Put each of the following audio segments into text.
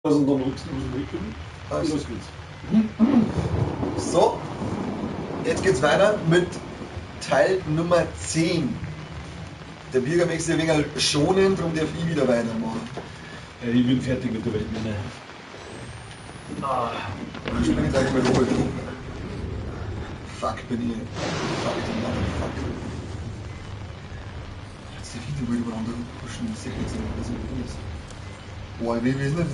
Und dann rückst du aus dem Rücken. Also. Los geht's. So, jetzt geht's weiter mit Teil Nummer 10. Der Birger möchte sich ein wenig schonen, darum darf ich wieder weitermachen. Ja, ich bin fertig mit der Weltmine. Ah. Ich springe jetzt eigentlich mal runter. Fuck, bin ich. Fuck, die Motherfucker. Jetzt darf ich die wohl übereinander pushen, ich sehe jetzt nicht, was das ist. Boah, wie ist denn das?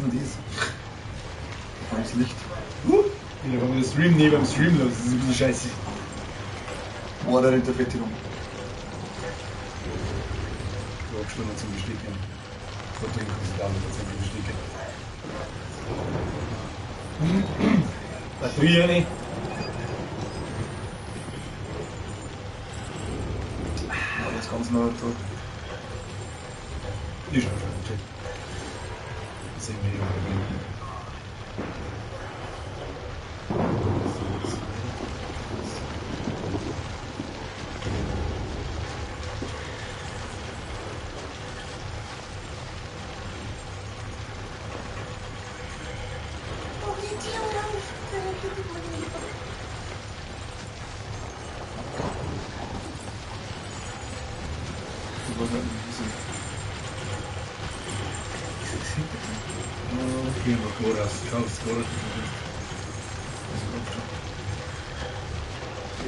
Vor allem das Licht. Ich habe den Stream neben dem Stream los, das ist ein bisschen scheiße. Boah, da rennt der Fette rum. Du hast schon zum Besticken. Da trinken sie da noch zum Besticken. Batterie rein. Ja, das ganz noch da. Ist schon schon. Sehen wir hier. Das war halt ein bisschen. Gehen wir voraus. Schau, es voraus. Das ist schon.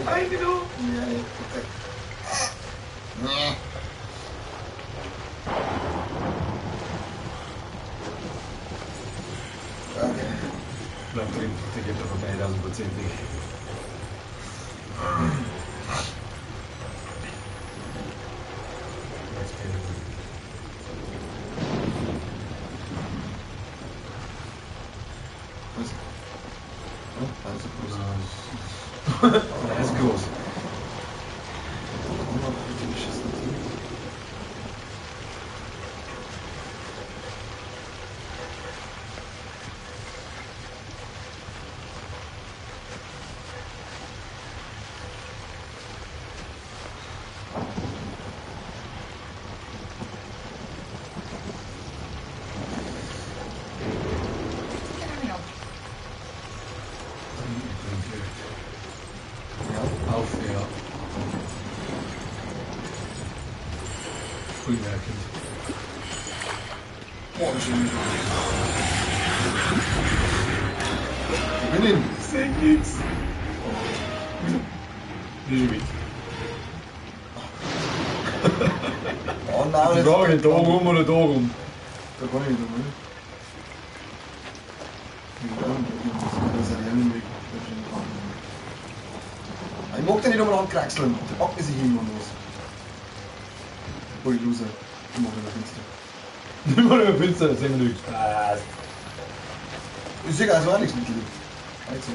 Eine noch! Ja, okay. Nee. Okay. Bleib drin, der geht da vorbei, 1000%ig. Was? Ja, also groß. Das ist groß. Ja. Auf, ja. Frühwerkend. Boah, wie schön. Wo bin ich denn? Ich seh nix. Nicht mit. Oh nein, Die jetzt- Frage, da rum oder da rum? Da kann ich nicht rum, oder? Das ist ein Weg. Ich mag den nicht umeinander kraxeln. Der packt sich hin und was. Hol ich Loser. Ich mach nicht mehr Fenster. Nimm mal über Fenster, sehen wir nichts. Passt. Ich sehe also auch nichts mit dir. Also,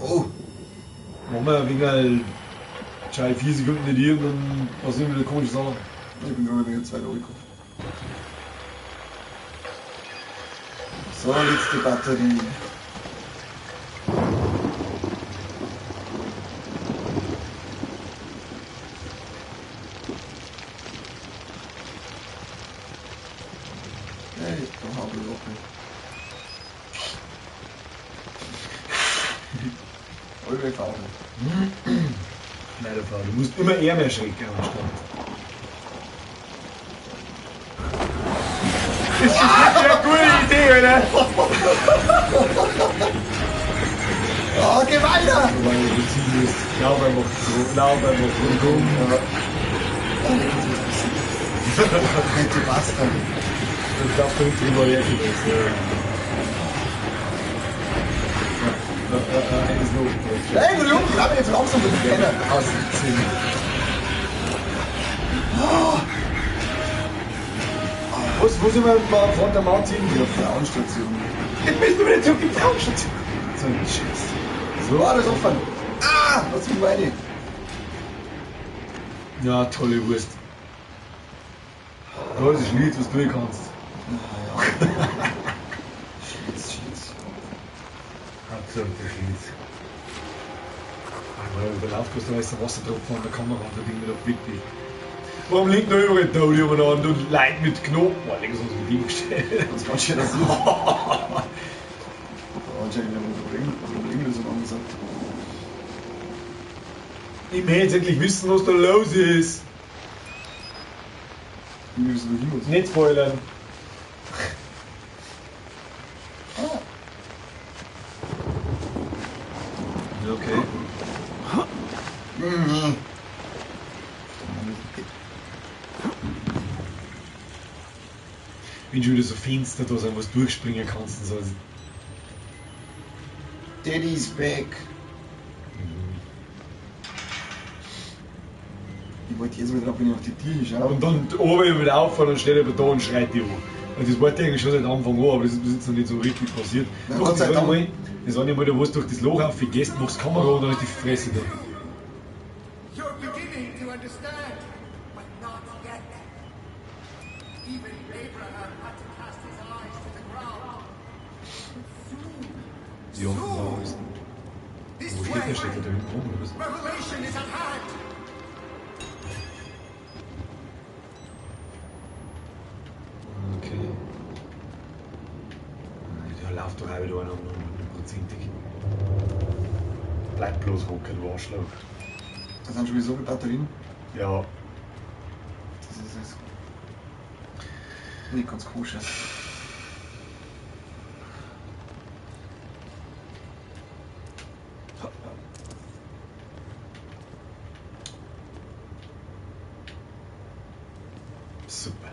oh, Machen wir wegen halt 3, 4 Sekunden nicht hier und dann passieren wieder komische Sachen. Ich bin gerade wieder zwei gekommen. So, letzte Batterie. Hey, da habe ich auch nicht. Eure Farbe. Leider, Frau, du musst immer eher mehr schrecken am Stand. Das ist wirklich eine gute Idee, oder? Oh, geh weiter! Wobei du ziehen musst. Lauf einfach so, lauf einfach rundum. Ja. Oh, jetzt ist was passiert. Bitte Bastard. Ich glaube, da hinten drüber hergekommen. Ja. Eines noch. Nein, warum? Ich glaube, jetzt langsam mit dem Penner. Aus 17. Was, wo sind wir mal von der Martin? Ja, Frauenstation. Jetzt bist du wieder zurück in die Frauenstation. So ein Scheiß. So, ah, das ist offen. Ah, was mich meine? Ja, tolle Wurst. Da ist nichts, was du nicht kannst. Naja. Schlitz, Schlitz. Absoluter Schlitz. Aber überlauft, was da ist ein Wassertropfen an der Kamera und der Ding wieder bewegt dich. Warum liegt noch überall Todi umeinander und Leute mit Knoten? Boah, links uns mit ihm gestellt. Das ist ganz schön rasiert. Da anscheinend wieder eine Problemlösung angesagt. Ich möchte jetzt endlich wissen, was da los ist. Ich will wissen, wo ich hin muss. Nicht spoilern. Ah. Okay. Mhm. Wenn schon wieder so Fenster da sind, was du durchspringen kannst und so. Daddy's back. Ich wollte jetzt mal drauf, wenn ich auf die Tiere schaue. Und dann oben wieder auffahren und steht er da und schreit die an. Und das wollte ich eigentlich schon seit Anfang an, aber das ist bis jetzt noch nicht so richtig passiert. Na, Doch, Gott sei das Dank. eine Mal, das eine Mal, da wo du durch das Loch aufgehst, machst Kamera und dann ist die Fresse da. You're beginning to understand, but not yet. Even Abraham had to cast his eyes to the ground. Soon, Ja, genau. soon, this Wo steht der? way, Steht der da hinten rum oder was? revelation is at hand. Okay. Da läuft doch auch wieder einer hundertprozentig. Bleib bloß hocken, du Arschloch. Da sind schon wieder so viele Batterien. Ja. Das ist jetzt nicht ganz koscher. Super.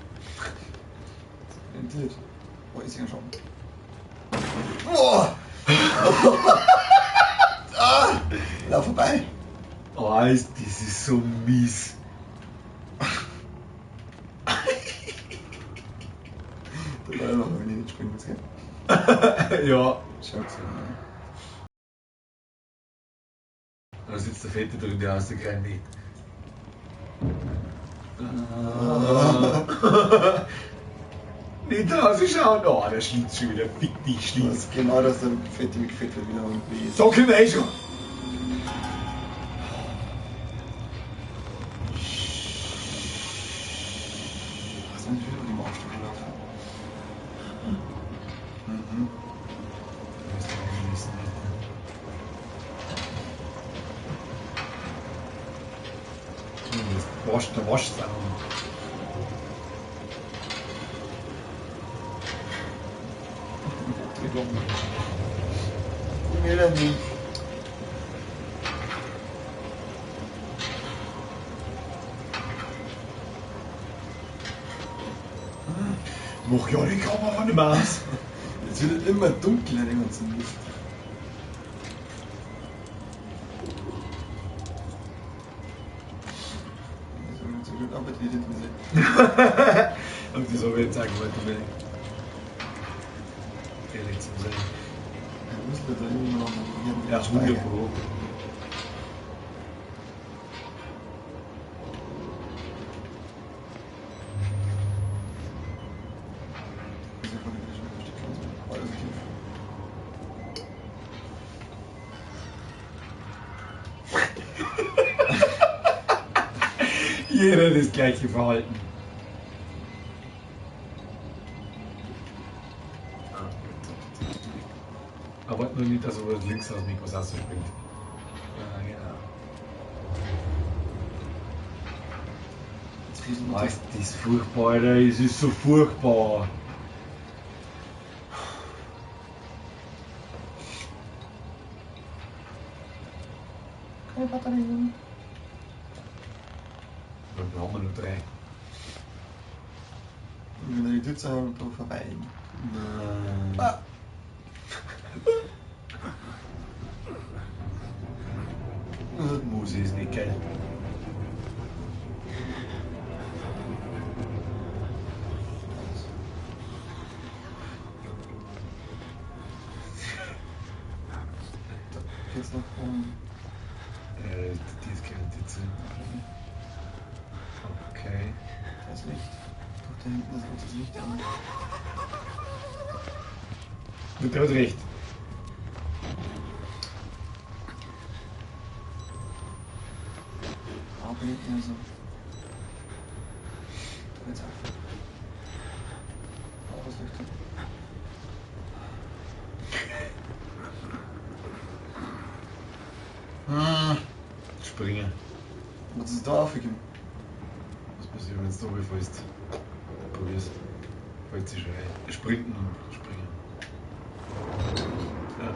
Rentiert. Oh, ist ja schon. Boah! Ah! Lauf vorbei! Oh, das ist so mies. Da war ja noch, wenn ich nicht springen muss, gell? Ja. Schaut so. Da sitzt der Fette drin, der aus der kleinen nicht. Nicht rausschauen. Oh, der Schlitz schon wieder. Fick dich, Das Schlitz. ist genau das, der Fette mit Fett wird wieder und So können wir eh schon. Was ist wieder über die Marschstufe laufen? Mhm. Das wascht, da wascht es auch noch. Ich will ja nicht. Mach ja die Kamera nicht mehr aus. Jetzt wird es immer dunkler, den ganzen Mist. Das ist so gut arbeitet diese. Und das habe ich jetzt auch gemacht, um ehrlich zu sein. Ja, muss man da immer noch mal Ja, 100 Pro. Das ist ja voll wieder schon ein Stück alles tief. Jeder das gleiche Verhalten. Aber nur nicht, dass er links aus mich was rausspringt. Ja, genau. Jetzt fließen Oh, ist das furchtbar, Alter. Es ist so furchtbar. Keine Batterien. Dann haben wir nur drei. Und wenn die Tür zu haben, da vorbei. Nein. Ah. Muss ist nicht geil. Da geht's noch um. Die ist garantiert zu. Okay. Da ist Licht. Doch, da hinten ist rotes Licht an. Und der hat recht. Ablenken also. Was ist da aufgekommen? Was passiert, wenn du da fällst? Probier's. Fällt sich schon rein. Sprinten und springen. Ja.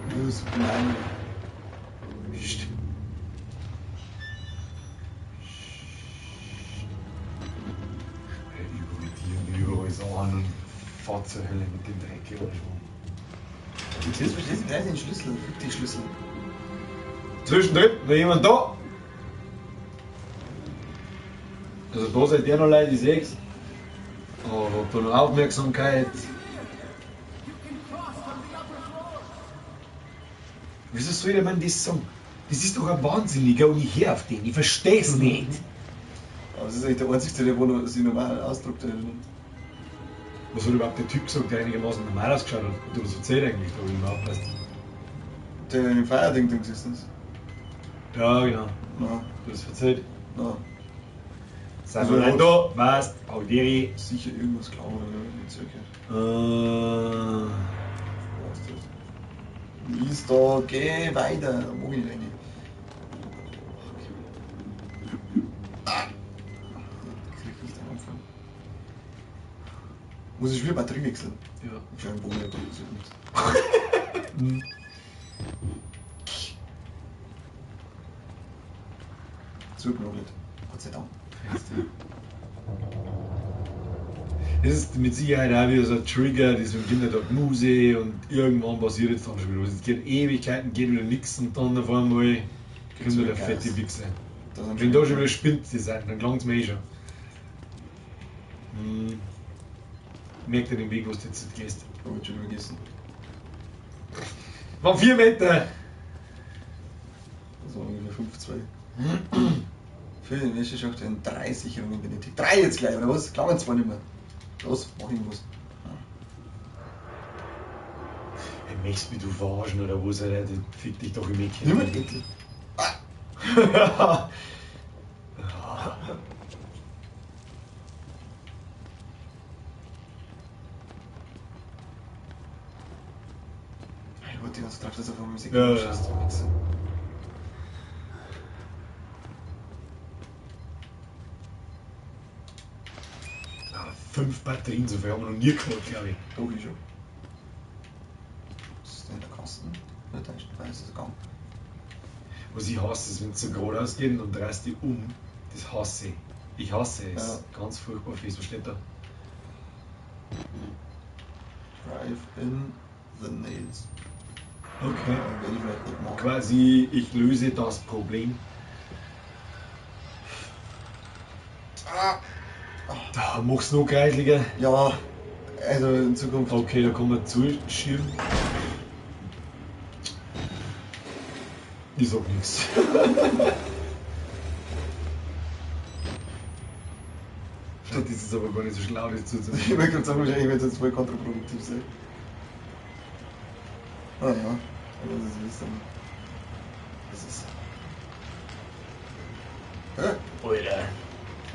Das ist gemein. Psst. Überall Tiere, überall Sachen und fahrt zur Hölle mit dem Dreck hier. Du siehst, verstehst du gleich den Schlüssel. Fick die Schlüssel. Zwischendrin, noch jemand da? Also da seid ihr noch Leute, ich seh's. Aber ob da noch Aufmerksamkeit. Wieso soll der Mann das sagen? Das ist doch ein Wahnsinniger und ich hör auf den, ich versteh's nicht. Aber es ist eigentlich der einzige, der wo noch sich normal ausdruckt. Was hat überhaupt der Typ gesagt, der einigermaßen normal ausgeschaut hat? Und du was erzählt eigentlich, da wo ich immer aufpasst. Der im Feierding drin gesessen ist. Ja, genau. Nein, Du hast erzählt. nein. Sind Also, wir er nicht da? Weißt, Audiri. Sicher irgendwas klauen oder nicht zurückgehört. Was ist das? Lies da, geh weiter, da mag ich nicht rein. Ah. Krieg nicht am Anfang. Muss ich wieder Batterie wechseln? Ja. Ich schau im Bogen, da ist nichts. Zugenagelt. Gott sei Dank. Das ist mit Sicherheit auch wieder so ein Trigger, deswegen kommt da die Muse und irgendwann passiert jetzt dann schon wieder was. Es geht Ewigkeiten, geht wieder nichts und dann auf einmal kommt wieder der fette Wichser. Da sind Wenn da schon wieder spinnt die Seite, dann klang's mir eh schon. Hm. Merkt ihr den Weg, wo du jetzt gehst. Hab ich schon wieder vergessen. War 4 Meter! Das war ungefähr 5,2. Für den Wäscheschacht in 3 Sicherungen benötigt. 3 jetzt gleich, oder was? Klammern zwar nicht mehr. Los, mach irgendwas. Hey, möchtest mich du verarschen oder was, Alter? Fick dich doch im Eck. Nimm mit endlich. Ah. Ich wollte die ganze Zeit drauf, dass er von Musik Ja, ja. schießt. Ah, 5 Batterien, so viel haben wir noch nie gehabt, glaube ich. Doch, ich schon. Was ist denn der Kasten? Ja, da ist da ist der Gang. Was ich hasse, ist, wenn es so geradeaus geht und dann drehst du dich um. Das hasse ich. Ich hasse es. Ja. Ganz furchtbar fies. Was steht da? Drive in the nails. Okay. Ja, werde ich vielleicht nicht machen. Quasi, ich löse das Problem. Ah. Da mach's noch kreisliger. Ja, also in Zukunft. Okay, da kann man zuschieben. Ich sag nichts. Das ist aber gar nicht so schlau, das zuzuhören. Ich wollte gerade sagen, wahrscheinlich wird es jetzt voll kontraproduktiv sein. Ah ja, aber das ist wissen. Das ist. Hä? Alter.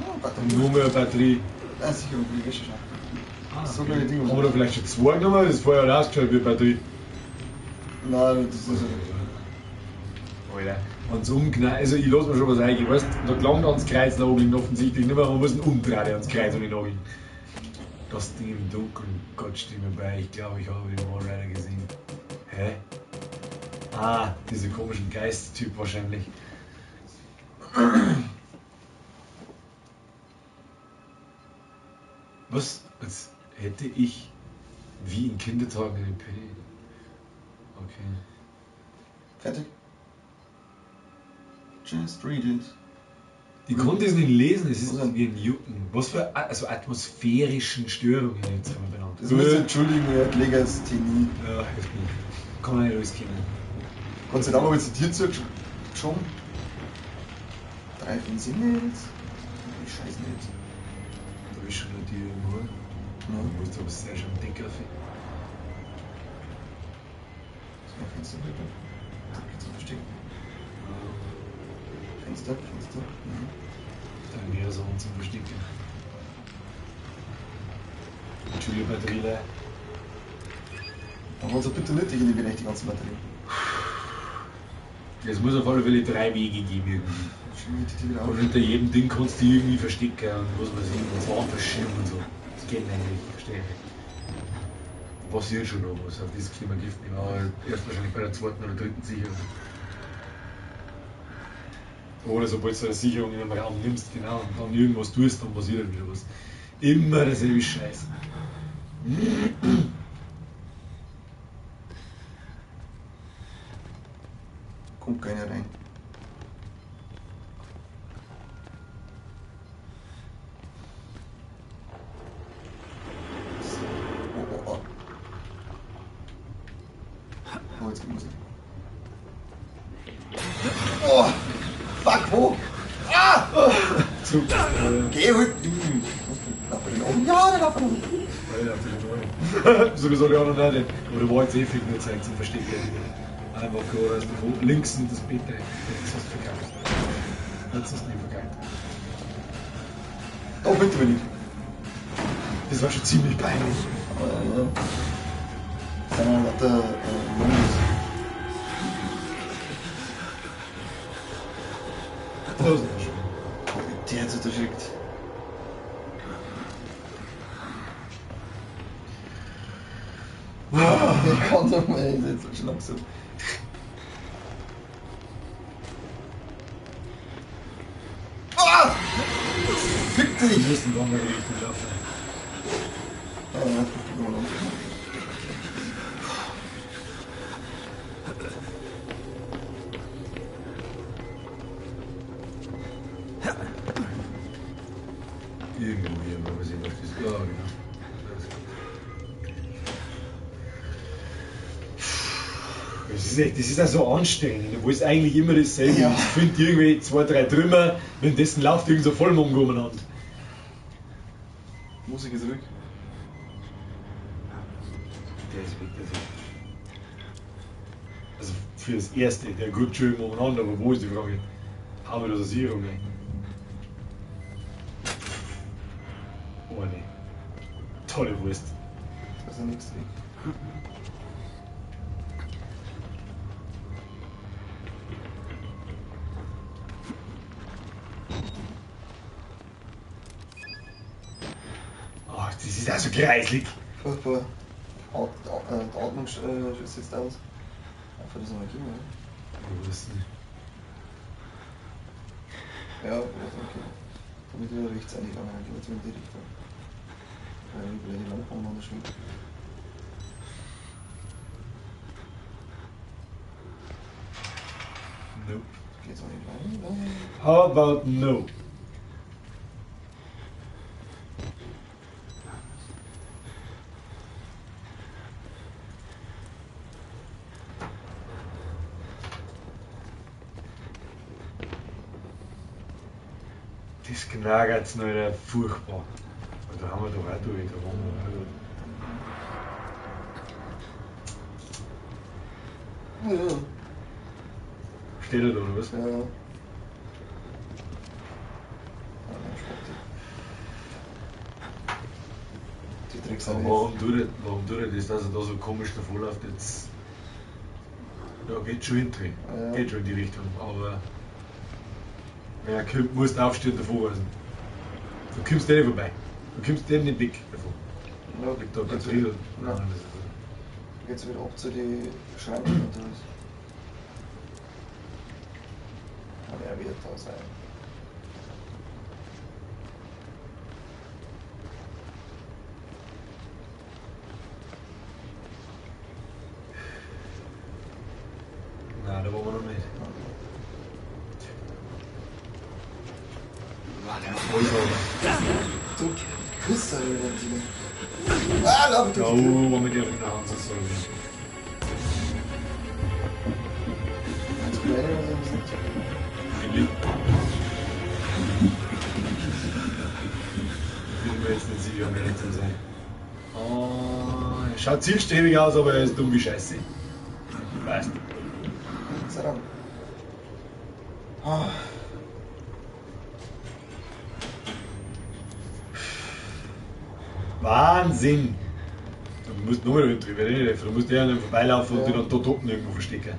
Oh, Batterie. Nur mehr Batterie. Ah, sicher, und die Wäsche Ah, So kleine Dinge. Haben wir da vielleicht schon zwei genommen? Das vorher hat ausgeschaut wie Batterie. Nein, das ist. Alter. Wenn's umknallt, also ich lass mir schon was eingehen, weißt du, da gelangt ans Kreuz nageln offensichtlich nicht mehr, man muss ihn umdrehen ans Kreuz und ihn nageln. Das Ding im Dunkeln, Gott steht mir bei, ich glaube, ich habe den Wallrider gesehen. Hä? Ah, diese komischen Geisttyp wahrscheinlich. Was? Als hätte ich wie in Kindertagen eine Penny. Okay. Fertig? Just read it. Die konnte es nicht lesen, es ist Was denn? wie ein Newton. Was für also atmosphärischen Störungen jetzt haben wir benannt. Das müsst ihr entschuldigen, er hat Legasthenie. Ja, hilft nicht. Kann man nicht alles kennen. Gott sei Dank habe ich jetzt die Tür zugeschoben. 3 von Sinnels. Ich scheiße nicht. Da ist schon eine Tür irgendwo. Ja. Du musst aber sehr schon dicker finden. Ist mein Fenster bitte? Da geht's zum Verstecken. Fenster, Fenster. Mhm. Da wäre so zum Verstecken. Entschuldigung, Batterie. Aber also bitte nicht, ich nehme vielleicht die ganze Batterie. Es muss auf alle Fälle 3 Wege geben irgendwie. Und hinter jedem Ding kannst du irgendwie verstecken und was weiß ich, und Zahn verschieben und so. Das geht eigentlich, verstehe ich nicht. Passiert schon noch was, auf das Klima Gift nehmen, aber erst wahrscheinlich bei der zweiten oder dritten Sicherung. Oder sobald du eine Sicherung in einem Raum nimmst, genau, und dann irgendwas tust, dann passiert halt wieder was. Immer derselbe Scheiß. Kommt keiner rein. Oh, oh, oh. Oh, jetzt muss ich. Oh! Fuck, wo? Ah! Zu. Geh halt! Lauf den oben. Ja, der lauf den oben. Sowieso die anderen nicht. Aber du wolltest eh viel nur zeigen zum Verstecken. Einfach gerade aus der links und das Bett rein. Das hast du verkackt. Das hast du nicht verkackt. Da bitte wir nicht. Das war schon ziemlich peinlich. Aber ja. Das sind ja lauter Jungs. Der hat sich erschreckt. Ich kann doch mal jetzt schon langsam. Ah! Fick dich! Wir müssen doch mal die Richtung laufen. Ja, ja, ich guck mal an. Irgendwo hier, mal sehen, was das ist. Ja, genau. Das ist echt, das ist auch so anstrengend, obwohl es eigentlich immer dasselbe ja. ist. Ich finde irgendwie 2, 3 Trümmer, währenddessen läuft irgend so Vollmongo umeinander. Muss ich zurück? Der ist weg, der ist weg. Also für das Erste, der guckt schon irgendwo umeinander, aber wo ist die Frage? Haben wir das Sicherung? Ey? Oh ne. Tolle Wurst. Das ist der nächste Weg. Das ist also kreislig. Furchtbar. Die Atmung setzt aus. Einfach das nochmal geben, oder? Ich weiß nicht. Ja, okay. Da bin ich wieder rechts reingegangen, dann gehen wir jetzt in die Richtung. Weil die blöde Lampe umeinander schwingt. Nope. Geht's auch nicht weiter? How about no? Das knagert's noch wieder furchtbar. Aber da haben wir doch auch durch, da waren wir auch gut. Ja. Steht er da, oder was? Ja. Ja, die Drecksau. Warum tut er das, dass er da so komisch davor läuft? Jetzt. Ja, geht schon hin drin. Ja. Geht schon in die Richtung, aber. Wenn er kommt, musst du aufstehen und davor reisen. Du kommst eh nicht vorbei. Du kommst dem nicht weg davon. Ja, Liegt da geht's der Drill. wieder. Nein, Ja. das ist Geht's wieder ab zu den Schranken oder was? Aber er wird da sein. Nein, da waren wir noch nicht. Du Küster, du. Ah, lauf Da durch. oben mit der Hand so. Jetzt kommt einer oder so. Bin mir jetzt nicht sicher, um ehrlich zu sein. Oh, er schaut zielstrebig aus, aber er ist dumm wie Scheiße. Weißt du. Sei Dank. Ah. Wahnsinn! Du musst nur wieder drüber reden, du musst ja an ihm vorbeilaufen und Ja. dich dann dort unten irgendwo verstecken.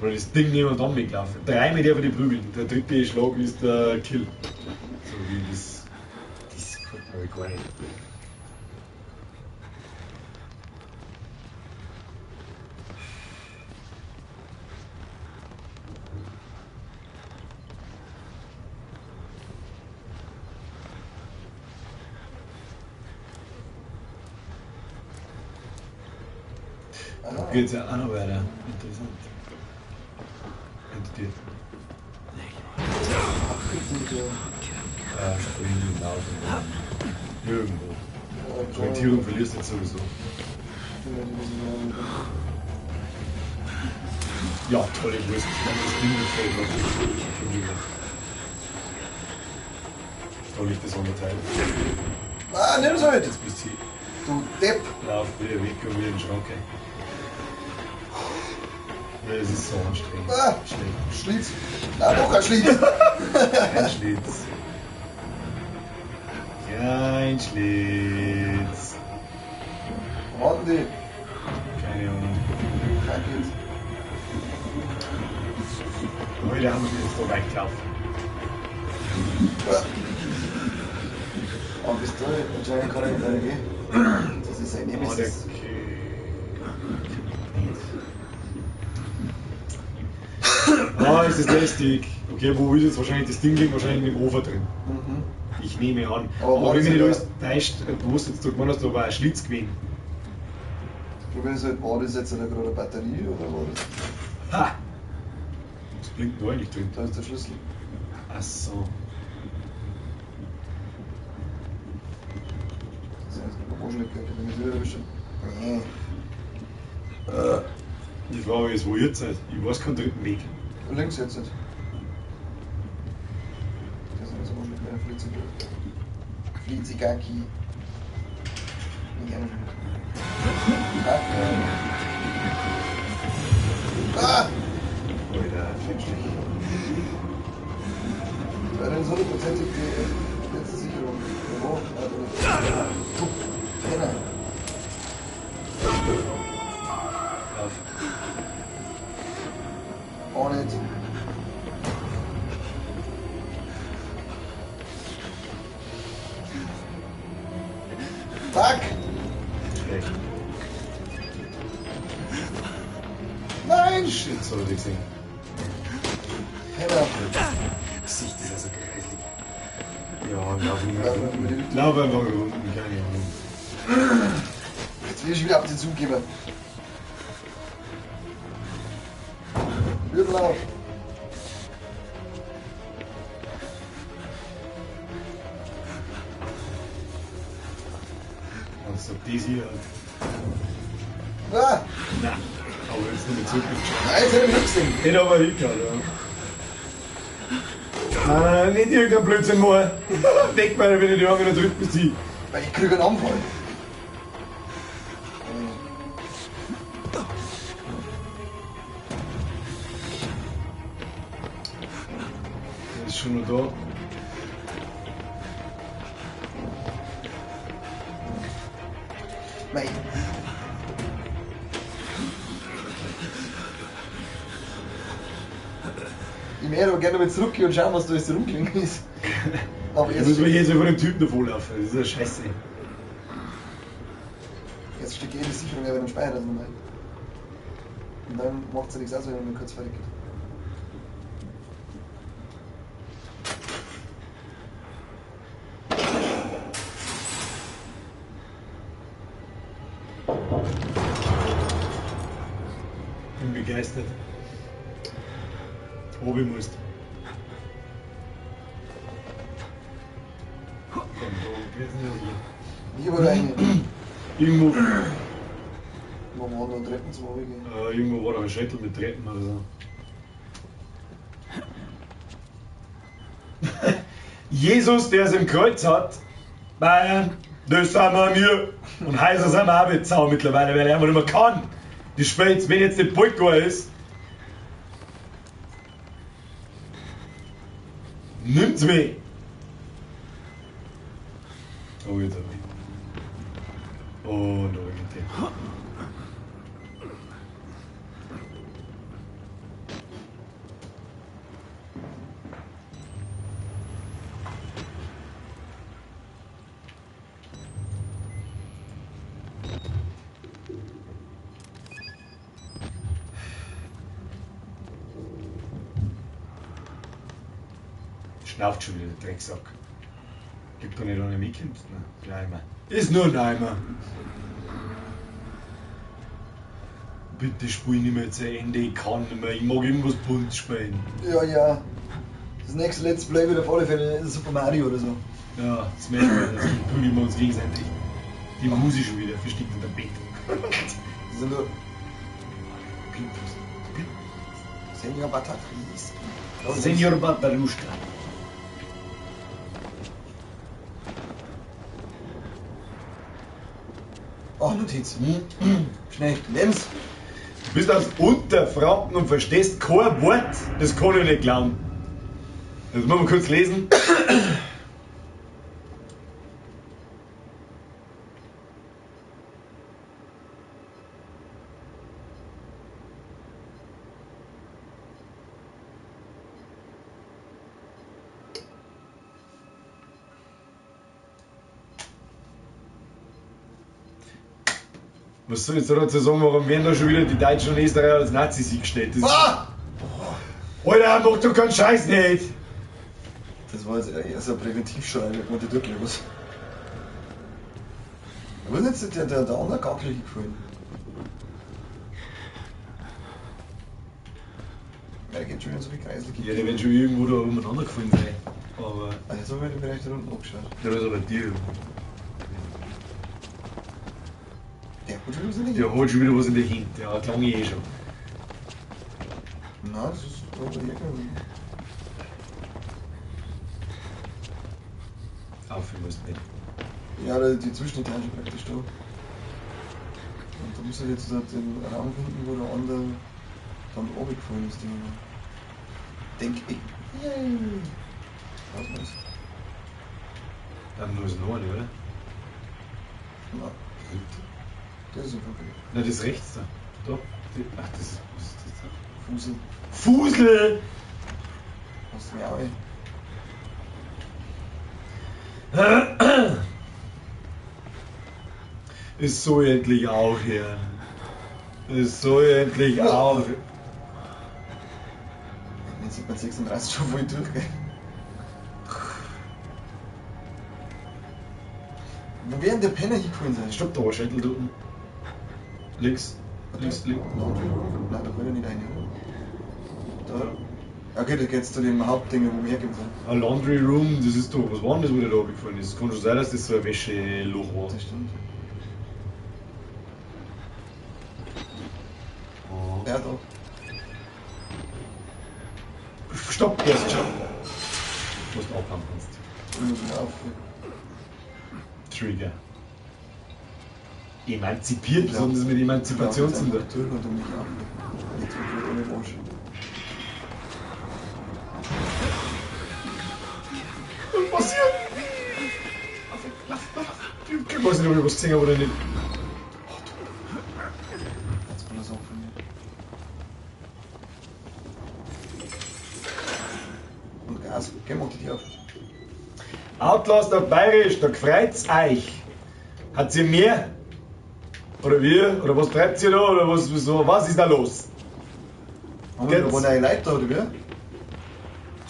Oder das Ding nehmen und dann weglaufen. Dreimal darf ich die prügeln. Der dritte Schlag ist der Kill. So wie das. Das gefällt mir gar nicht. Da geht's ja auch noch weiter. Interessant. Hinter dir. Springen, laufen. Nirgendwo. Orientierung verlierst du jetzt sowieso. Ja, tolle Wurst. Das Ding gefällt mir. Da liegt das Unterteil. Ah, nimm's halt! Jetzt bist du hier. Du Depp! Lauf wieder weg und wieder in den Schrank rein. Das ist so anstrengend. Ah, Schlecht. Schlitz. Nein, doch kein Schlitz. Kein Schlitz. Kein Schlitz. Warten die. Keine Ahnung. Kein Schlitz. Heute haben wir jetzt da weggelaufen. Aber bist du anscheinend kann ich nicht weitergehen. Das ist ein Nemesis. Ah, ist das lästig. Okay, wo ist jetzt wahrscheinlich das Ding liegt? Wahrscheinlich in dem Ofen drin. Mhm. Ich nehme an. Aber Aber wenn mich nicht war alles täuscht, du hast jetzt gemeint, hast, da war ein Schlitz gewesen. Das Problem ist halt, war das jetzt gerade eine Batterie oder war das? Ha! Was blinkt denn da eigentlich drin? Da ist der Schlüssel. Ach so. Das ist eine Waschlichkeit, wenn ich wieder erwische. Nee. Die Frage ist, wo ihr seid. Ich weiß keinen dritten Weg. Links jetzt nicht. Das ist so wahrscheinlich Flitzig. Flitzigaki. Ah! Alter. Das ist hundertprozentig die letzte Sicherung. Wo? Du Penner. Lauf. Auch nicht. Fuck! Schlecht. Nein! Shit, soll ich sehen. Penner. Gesicht ist ja so kreislig. Ja, lauf Lauf einfach einfach. mit Lauf einfach unten, keine Ahnung. Jetzt will ich wieder auf den Zug geben. Hürdenlauf. Und so das hier. Ah! Nein. Aber jetzt nicht mehr zurückgeschaut. Nein, jetzt hätte ich mich gesehen. Hätte aber hingehauen, ja. Nein, nein, nein, nicht irgendein Blödsinn machen. Weg, weil wenn ich die Augen wieder drück bis sie. Weil ich kriege einen Anfall. Der ist schon noch da. Mei. Ich möchte aber gerne mal zurückgehen und schauen, was da jetzt rumgelegen ist. Aber Ich jetzt, muss mir jetzt von dem Typen davonlaufen. Das ist ja scheiße. jetzt steckt eh die Sicherung ja bei dem Speicher das nochmal. Und dann macht es ja nichts aus, wenn man kurz fertig geht. Bin begeistert. Obi musst. Komm, da geht's nicht Ich war da rein. Irgendwo, Wo waren da Treppen zum Runtergehen? irgendwo war da ein Schädel mit Treppen oder so. Jesus, der es im Kreuz hat, Bayern, das sind wir mir. Und heißer sind wir auch mit Sau mittlerweile, weil er einfach nicht mehr kann. Die Spitz, wenn jetzt der Polka ist, nimmt's mich. Oh, jetzt hab ich. Oh, no, geht der. Schnauft schon wieder, der Drecksack. Gibt doch nicht ohne mich, ne? Ein Eimer. Ist nur ein Eimer. Bitte spiel nicht mehr zu Ende, ich kann nicht mehr, ich mag irgendwas bunt spielen. Ja, ja. Das nächste Let's Play wird auf alle Fälle Super Mario oder so. Ja, Smash Bros. Prügeln wir uns gegenseitig. Die Musik schon wieder versteckt unter dem Bett. Das sind nur Senor Batafris. Senor Bataruschka. Oh, Notiz. Schnell, nimm's. Du bist aus Unterfranken und verstehst kein Wort. Das kann ich nicht glauben. Das muss man kurz lesen. Was soll ich jetzt dazu sagen, warum werden da schon wieder die Deutschen und Österreicher als Nazis hingestellt? Das Ah! Alter, mach doch keinen Scheiß nicht! Das war jetzt eher so ein Präventivschrei, da konnte ich wirklich was. Wo ist jetzt der andere Gackel hingefallen? Ja, der geht schon wieder so viel Kreisel. Ja, der wird schon irgendwo da umeinander gefallen sein. Aber. Ah, jetzt habe ich mir den Bereich da unten angeschaut. Der ist aber dir. Der hat schon wieder was in der Der Hand. hat schon wieder was in der Hand. Ja, klang ich eh schon. Nein, das ist da bei dir. Aufhören musst nicht. Ja, die Zwischenetage praktisch da. Und da muss ich jetzt den Raum finden, wo der andere dann runtergefallen ist. Denk ich. Yay! Was war's? Dann nur ist noch eine, oder? Nein, das ist einfach Nein, das ist rechts da. Da. Ach, das ist. Was ist das da? Fusel. Fusel! Hast du mir auch. Es soll endlich aufhören. Es soll endlich Ja. aufhören. Jetzt sind wir 36 schon voll durch, gell? Wo wäre denn der Penner hingefallen sein? Stopp da, Schädel da unten. Links. Links, links. Laundry Room? Nein, da will er nicht rein, oder? Da. Okay, da geht's zu dem Hauptding, wo wir hergekommen sind. Ein Laundry Room, das ist doch. Was war denn das, wo der da abgefallen ist? Es kann schon sein, dass das so ein Wäscheloch war. Das stimmt. Oh. Ja, da. Stopp, erst schon. Was du abhauen kannst. Ich muss wieder auf. Trigger. Emanzipiert, was hat das mit Emanzipation zu tun? Durch und um mich auf. Jetzt bin ich ohne Arsch. Was passiert? Ich weiß nicht, ob ich was gesehen habe oder nicht. Jetzt war das auch von mir. Und Gas. Geh, mach die Tür auf. Outlast auf Bayerisch, da freut's euch. Hat sie mehr? Oder wir? Oder was treibt ihr da? Oder was, so, was ist da los? Haben wir Jetzt. da neue Leute da, oder wie?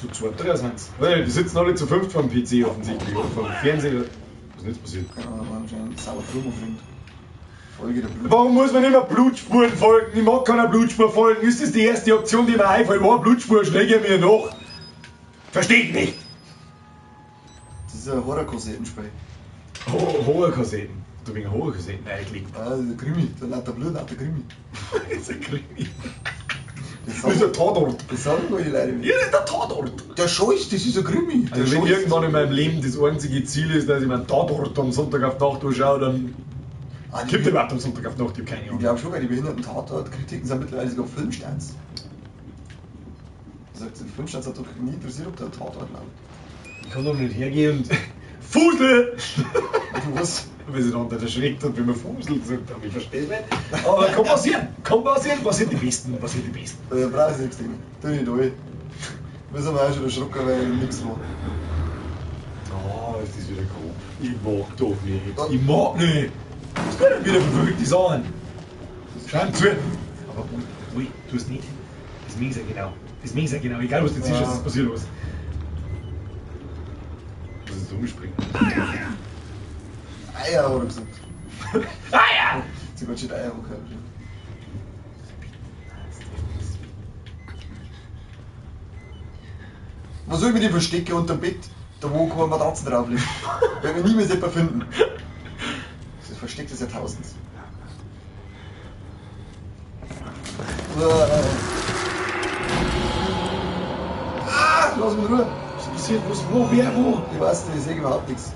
Zu zweit, drei sind's. Weil Die sitzen alle zu fünft vom PC offensichtlich. Oder vom Fernseher. Was ist denn jetzt passiert? Keine Ahnung, da war anscheinend sauer Blumen bringt. Folge der Blut. Warum muss man immer Blutspuren folgen? Ich mag keiner Blutspur folgen. Ist das die erste Option, die mir einfällt? Oh, Blutspur, schnell mir nach. Versteht nicht. Das ist ein Horror-Kassettenspiel. Horrorkassetten. Du wegen Horrorkassetten eingelegt. Ah, das ist ein Krimi. Da lauter Blut, lauter Krimi. Das ist ein Krimi. Das Das ist ein Tatort. das sagen nur die Leute. Ja, das ist der Tatort. Der Scheiß, das ist ein Krimi. Der Also wenn Scheiß. irgendwann in meinem Leben das einzige Ziel ist, dass ich mir einen Tatort am Sonntag auf die Nacht anschaue, dann Ah, die gibt es überhaupt am Sonntag auf die Nacht, ich habe keine Ich Ahnung. glaube schon, weil die behinderten Tatort-Kritiken sind mittlerweile sogar Filmstarts. Das heißt, die Filmstarts hat doch nie interessiert, ob der Tatort läuft. Ich kann doch nicht hergehen und Fusel! Was? Weil sich dann erschreckt hat, wenn man Fusel gesagt hat, ich verstehe es nicht. Aber kann passieren, kann passieren, passiert die Besten, passiert die Besten. Da brauchst du nichts denken. Tu nicht durch. Wir sind auch schon erschrocken, weil nichts war. Oh, ist das wieder grob. Ich mag doch nicht. Ich mag nicht. Was tut denn wieder für verrückte Sachen? Schau zu. Aber ui, ui, tu es nicht. Das merkst ja genau. Das merkst ja genau. Egal was du jetzt siehst, Ja. es passiert was. Eier, hat er gesagt. Eier! Sie hat schon Eier gehabt. Was soll ich mit dem verstecken unterm Bett, da wo keine Matratze drauf liegt? Werden wir niemals jemand finden. Das Versteck des Jahrtausends. Ah, lass mich in Ruhe. Was ist passiert? Was, wo, wer, wo? Ich weiß nicht, ich sehe überhaupt nichts.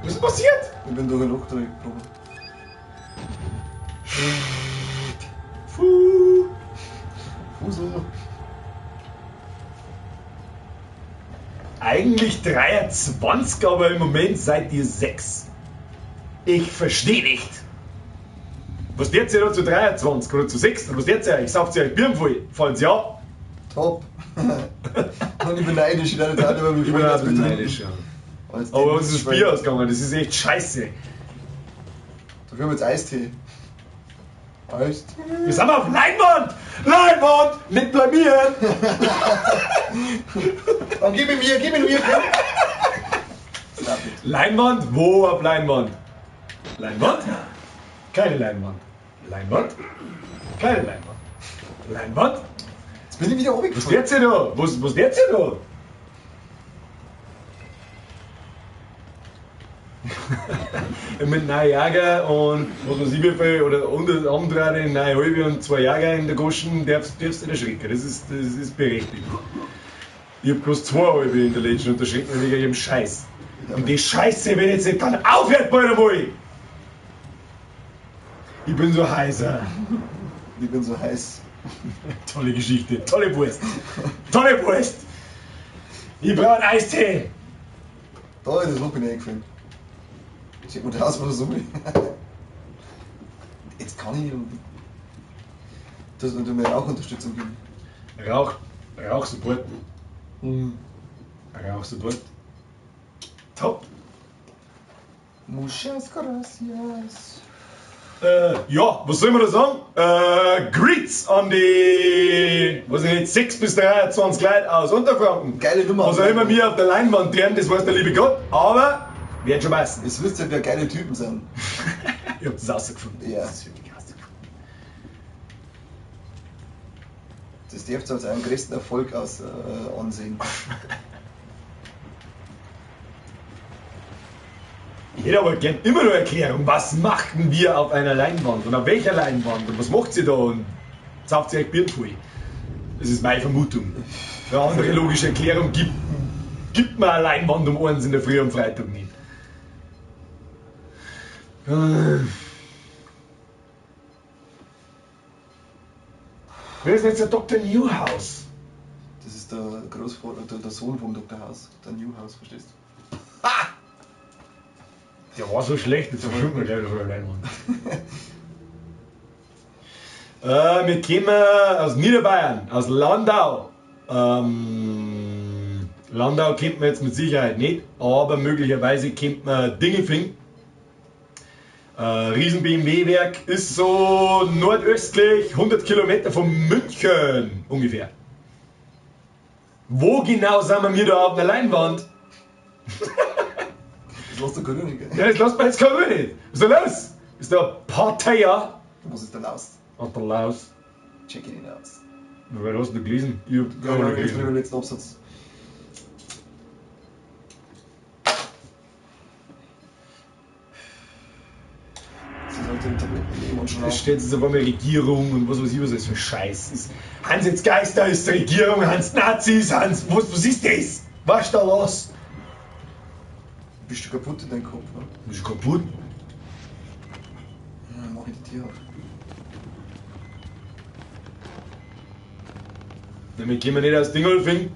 Was ist passiert? Ich bin durch ein Loch durchgebrochen. Fuh. Fusel. Eigentlich 23, aber im Moment seid ihr 6. Ich verstehe nicht. Was der ihr da zu 23 oder zu 6? Oder was der ihr? Ich sauft ihr euch Bier voll. Falls ja. Top. Und ich bin neidisch, ich werde jetzt auch nicht mehr Ich bin auch neidisch, ja. Aber uns ist das Bier ausgegangen, das ist echt scheiße. Dafür haben wir jetzt Eistee. Eistee. Wir sind auf Leinwand! Leinwand! Nicht blamieren! Dann gib ihm mir, gib ihm mir! Leinwand? Wo auf Leinwand? Leinwand? Keine Leinwand. Leinwand? Keine Leinwand. Leinwand? Jetzt bin ich wieder oben. Was ist der da? Was ist der da? Mit 9 Jager und was weiß ich wie viel, oder unter andere 9 halbe und 2 Jager in der Goschen, darfst du nicht erschrecken. Das ist berechtigt. Ich hab bloß 2 halbe in der letzten und da schreckt man wegen jedem Scheiß. Und die Scheiße, wenn jetzt nicht dann aufhört bald einmal! Ich bin so heißer. Ich bin so heiß. Tolle Geschichte, tolle Wurst. Tolle Wurst! Ich brauche einen Eistee! Da ist das Loch bin ich eingefallen. Sieht man das aus, was so. Jetzt kann ich nicht. Das würde mir Rauchunterstützung geben. Rauchsupport. Mhm. Rauchsupport. Top. Muchas gracias. Ja, was soll man da sagen? Greets an die, was ich nicht, 6 bis 23 Leute aus Unterfranken. Geile Nummer. Was auch immer mir auf der Leinwand drin, das weiß der liebe Gott, aber werden schon meistens. Es wisst ja, wer geile Typen sind. Ich hab das rausgefunden. Ja. Das ist wirklich rausgefunden. Das dürft ihr als euren größten Erfolg aus, ansehen. Ich hätte aber gern immer noch Erklärung, was machen wir auf einer Leinwand und auf welcher Leinwand und was macht sie da und sauft sie euch Bier voll? Das ist meine Vermutung. Eine andere logische Erklärung gibt mir eine Leinwand um 1 in der Früh am Freitag nicht. Wer ist jetzt der Dr. Newhouse? Das ist der Großvater, der Sohn vom Dr. House, der Newhouse, verstehst du? Ha! Der war so schlecht, jetzt verschwimmt man gleich auf der Leinwand. Wir kommen aus Niederbayern, aus Landau. Landau kennt man jetzt mit Sicherheit nicht, aber möglicherweise kennt man Dingolfing. Riesen BMW-Werk ist so nordöstlich, 100 Kilometer von München ungefähr. Wo genau sind wir da auf einer Leinwand? Das lässt du keine Ruhe, gell? Ja, das lässt man jetzt keine Ruhe nicht. Was ist da los? Ist da Parteier? Was ist da los? Was ist da los? Check it aus. Wer hast du denn gelesen? Ich hab ja, gar nicht gelesen. gelesen. Den letzten Absatz. Sie sollte den Tabletten nehmen und schlafen. Es steht jetzt auf einmal Regierung und was weiß ich, was das für Scheiß ist. Hans jetzt Geister, ist die Regierung, Hans Nazis, Hans, was ist das? Was ist da los? Bist du kaputt in deinem Kopf, ne? Bist du kaputt? Ja, mach ich die Tür auf. Na, wir kommen nicht aus Dingolfing,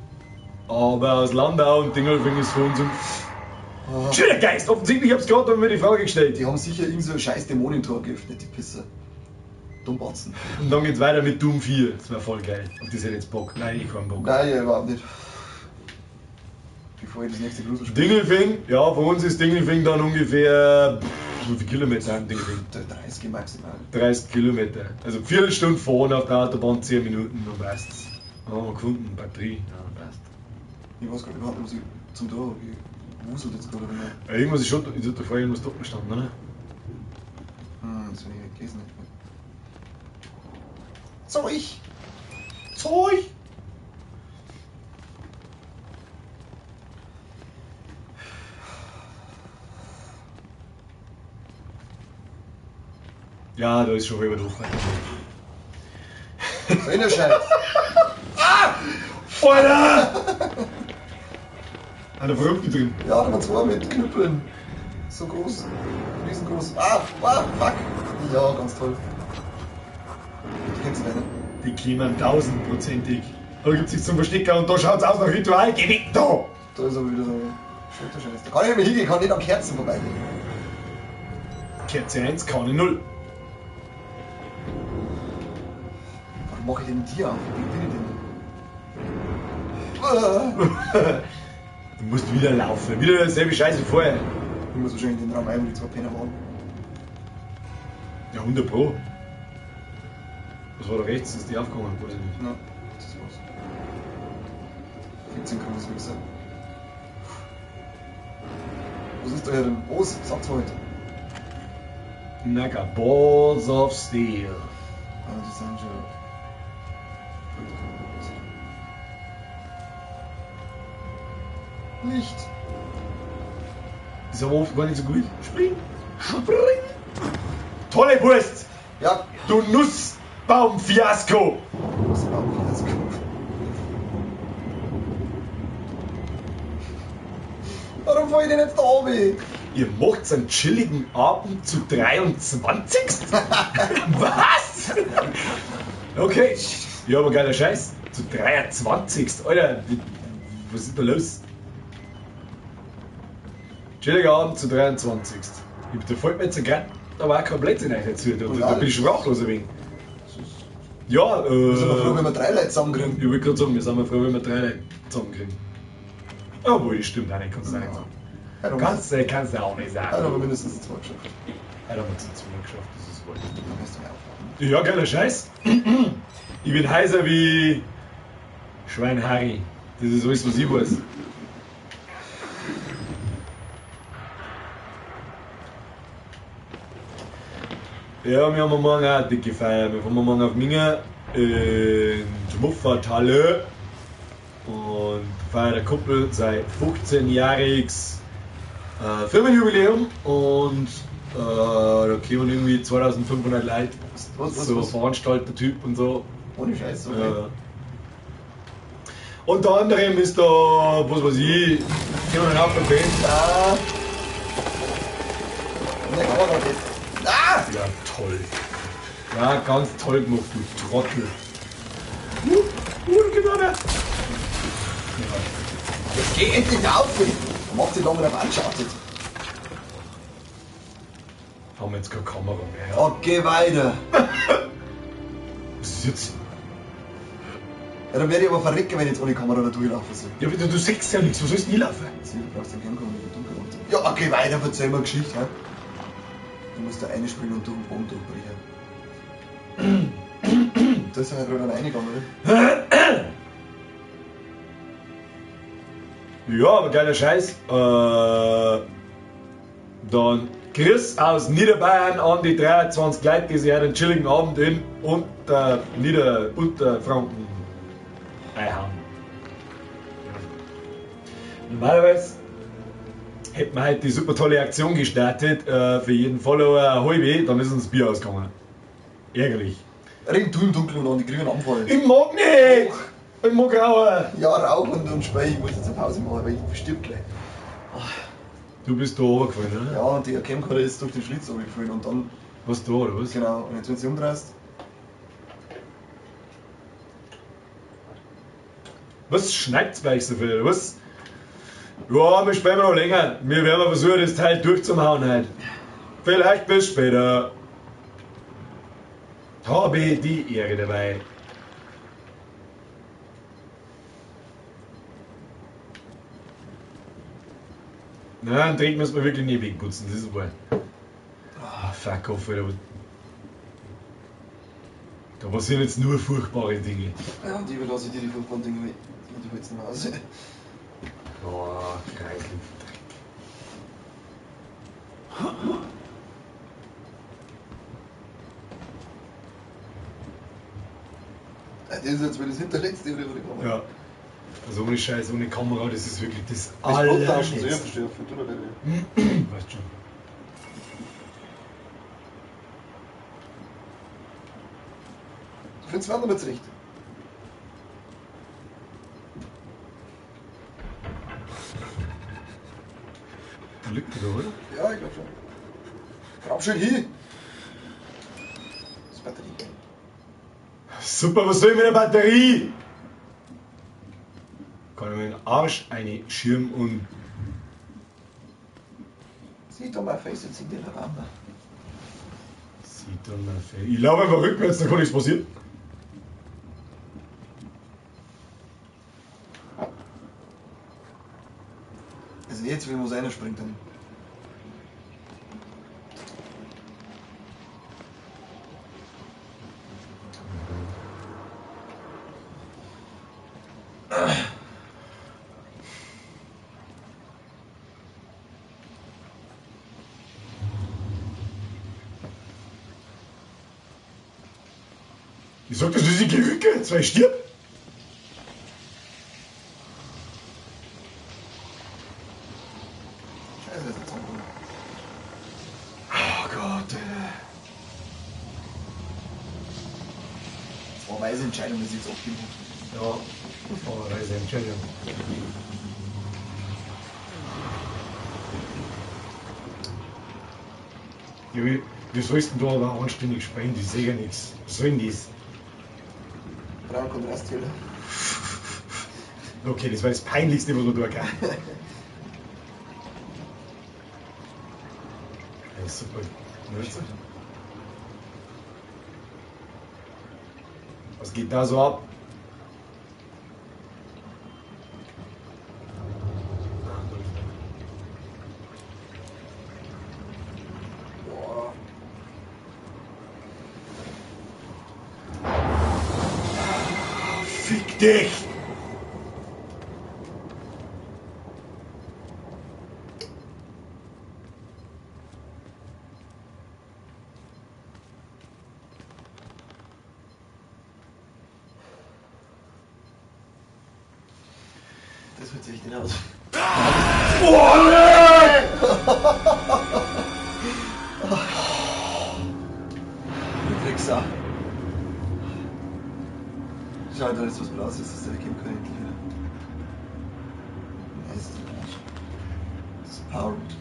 aber aus Landau und Dingolfing ist für uns ein Oh. schöner Geist. Offensichtlich, ich hab's gerade mir die Frage gestellt. Die haben sicher irgend so ein scheiß Dämonentor geöffnet, die Pisser. Dummbatzen. Und dann geht's weiter mit Doom 4. Das war voll geil. Auf das hätte ich jetzt Bock. Nein, ich keinen Bock. Nein, ja, überhaupt nicht. Bevor ich das nächste Grusel spiele. Dingolfing, ja, von uns ist Dingolfing dann ungefähr, wie viele Kilometer sind Dingolfing? 30 maximal. 30 Kilometer. Also Viertelstunde fahren auf der Autobahn, 10 Minuten, dann passt's. Haben wir gefunden, Batterie, ja, passt. Ich weiß gar nicht überhaupt nicht, was ich zum Tor habe. Wuselt jetzt gerade wieder. Ja, irgendwas ist schon, ist da vorher irgendwas dort gestanden, oder? Hm, das will ich nicht gelesen. Zeug! Zeug! Ja, da ist schon rüber drauf. So in der Scheiß! Ah! Alter! Hat der Verrückte drin. Ja, da waren zwei mit Knüppeln. So groß. Riesengroß. Ah, ah, fuck! Ja, ganz toll. Die kennst du nicht. Die kämen tausendprozentig. Da gibt's nichts zum Verstecken und da schaut's aus nach Ritual. Geh weg da! Da ist aber wieder so ein Scheiß. Da kann ich nicht mehr hingehen, ich kann nicht an Kerzen vorbeigehen. Kerze 1, Kanne 0. Warum mache ich denn die auf? Wie bin ich denn? Du musst wieder laufen. Wieder dasselbe Scheiß wie vorher. Ich muss wahrscheinlich in den Raum ein, wo die zwei Penner waren. Ja, 100 Pro. Was war da rechts? Ist die aufgegangen? Weiß ich nicht. Ja, das war's. 14 große Wichser. Was ist da hier denn? Was? Sag's mal heute. Naga Balls of Steel. Ah, die sind schon. Licht! Ist aber oft gar nicht so gut. Spring! Spring! Tolle Wurst! Ja! Du Nussbaumfiasko! Nussbaumfiasko. Warum fahr ich denn jetzt da oben? Ihr macht einen chilligen Abend zu 23. Was? Okay. Ja, aber geiler Scheiß. Zu 23. Alter, was ist da los? Chilliger Abend zu 23. Da fällt mir jetzt gerade aber auch kein Blödsinn dazu. Da bin ich sprachlos ein wenig. Ja, wir sind froh, wenn wir 3 Leute zusammenkriegen. Ich wollte gerade sagen, wir sind mal froh, wenn wir 3 Leute zusammenkriegen. Obwohl, das stimmt auch nicht, kannst du auch nicht sagen. Kannst du auch nicht sagen. Heute haben wir mindestens 2 geschafft. Heute haben wir zu 2 geschafft, das ist wohl. Dann wirst du mir aufwachen. Ja, geiler Scheiß. Ich bin heiser wie Schwein Harry. Das ist alles, was ich weiß. Ja, wir haben morgen auch eine dicke Feier. Wir fahren morgen auf Minga in die Muffathalle und feiert der Kumpel sein 15-jähriges Firmenjubiläum und da kommen irgendwie 2500 Leute. Was, so Veranstalter-Typ und so. Ohne Scheiß, okay. Unter anderem ist da, was weiß ich, kommen einen Haufen Bands. Ah. Ne, Kamera geht. Ah! Ja, toll. Ja, ganz toll gemacht, du Trottel. Genau. Ja. Jetzt geh endlich auf! Macht sich lange auf Uncharted. Haben wir jetzt keine Kamera mehr. Ja. Okay, weiter. Was ist jetzt? Ja, dann werde ich aber verrecken, wenn ich jetzt ohne Kamera da durchlaufen soll. Ja, aber du siehst ja nichts, wo sollst du denn hinlaufen? Du brauchst den Kernkamera nicht dunkel. Ja, okay, weiter, erzähl mal Geschichte. Hä? Du musst da reinspringen und durch den Boden durchbrechen. Da ist ja gerade einer reingegangen, oder? Ja, aber geiler Scheiß. Dann Chris aus Niederbayern an die 23 Leute, die sich heute einen chilligen Abend in Unterfranken einhauen. Normalerweise hätten wir heute die super tolle Aktion gestartet, für jeden Follower eine halbe, dann ist uns das Bier ausgegangen. Ärgerlich. Renn du im Dunkeln und an, die kriegen einen Anfall. Ich mag nicht! Ich mag rauchen! Ja, rauchen und Spei, ich muss jetzt eine Pause machen, weil ich stirb gleich. Du bist da runtergefallen, oder? Ja, und die Camcorder ist durch den Schlitz runtergefallen und dann... Was da, oder was? Genau, und jetzt wenn sie umdrehst... Was schneit's bei euch so viel, oder was? Ja, wir spielen noch länger. Wir werden versuchen, das Teil durchzuhauen heute. Vielleicht bis später. Habe die Ehre dabei. Nein, einen Dreck müssen wir wirklich nie wegputzen, das ist wohl. Ah, fuck off, Alter. Da passieren jetzt nur furchtbare Dinge. Ja, und ich überlasse dir die furchtbaren Dinge, weil ich die jetzt nicht mehr aus. Boah, Kreisel. Dreck. Das ist jetzt wieder das hinterletzte, oder was ich mache. Ja. Also ohne Scheiß, ohne Kamera, das ist wirklich das Das Bluttauschen, so, ja, allerletzte. verstehe. Tut mir leid. Weißt schon. Du findest wir nicht zurecht. Da liegt er da, oder? Ja, ich glaube schon. Grab schön hin! Das ist Batterie. Super, was soll ich mit der Batterie? Kann ich mir den Arsch eine Schirm und. Sieh doch mal, Face jetzt in der Rahmen. Sieht dann mal fe- Ich laufe einfach rückwärts, da kann nichts passieren. Also jetzt, wenn was einer springt, dann. Ich sag das, das ist die rückwärts, weil ich stirb. Scheiße, das ist jetzt zusammengekommen. Oh Gott, Alter. Das war weise Entscheidung, dass ich jetzt aufgegeben habe. Ja, das war eine weise Entscheidung. Ja, wie sollst denn da aber anständig spielen? Die sehen ja nichts. Was soll denn das? Brauner Kontrasthöhle. Okay, das war das Peinlichste, was man tun kann. Ja, super. Was geht da so ab? Boah. Fick dich! Das wird sich nicht aus. Boah, nee! Du Drecksau. Schau, da ist was Blaues, ist, dass der weggeben kann endlich wieder. Nein, das ist ein Arsch. Das ist Power Root.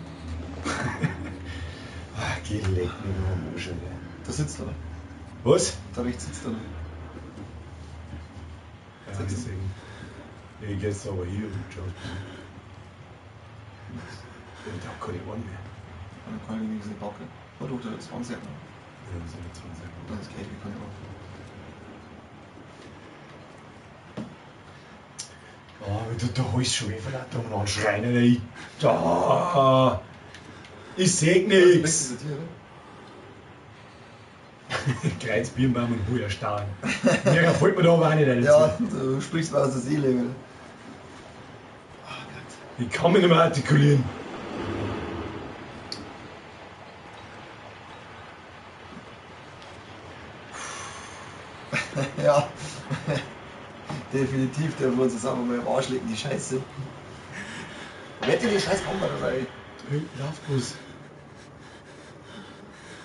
Ach, geh, leck mich nur am Arsch, Alter. Da sitzt er. Was? Da rechts sitzt er. Ja, deswegen. Ich geh jetzt aber hier und schau. Ja, da kann ich auch mehr. Und dann kann ich wenigstens nicht packen. Oh doch, da hat 20 noch. Ja, das sind 20. Das geht, wir können auch. Oh, da, da holst schon wieder lauter umeinander schreien, Alter. Ich, da, ich seh Das nix. ist ein Tier, oder? Kreuz, Birnbaum und Huerstein. Mehr fällt mir da aber auch nicht ein. Ja, du sprichst mir aus der Seele wieder. Oh Gott. Ich kann mich nicht mehr artikulieren. Ja. Definitiv, der wird uns jetzt einfach mal im Arsch legen, die Scheiße. Wer hat denn die scheiß Kamera sein? Da hinten läuft was.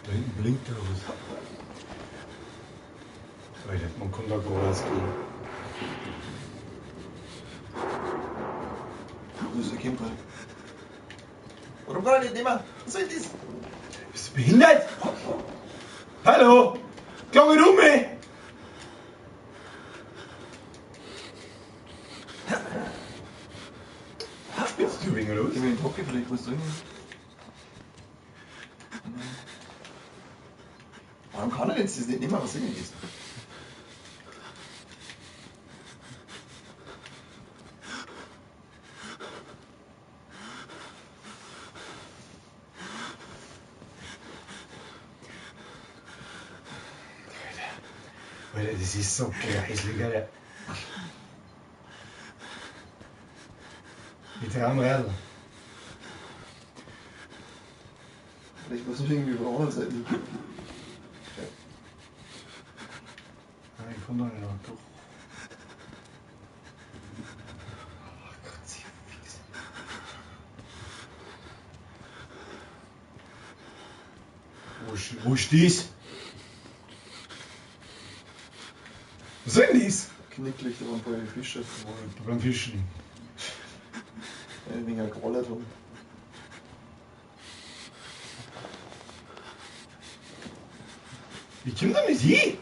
Da hinten blinkt da was. Alter, man kann da geradeaus gehen. Das ist ein Kamera. Warum kann er nicht nehmen? Was soll das? Bist du behindert? Hallo? Komm mit um, ey! Spinnst du wegen oder Gib was? mir den Hockey vielleicht, was drin ist. Warum kann er denn das nicht nehmen? Was soll denn das? Alter, das ist so kreislig, Alter. Mit Rahmradl. Vielleicht muss ich irgendwie von der anderen Seite. Nein, ich komm da nicht noch. Doch. Ach Gott, sie fix. Wo ist das? Was sind das? Knicklicht, da waren ein paar Fische. Beim Fischen. Ein wenig gerollert haben. Ich komm da nicht hin!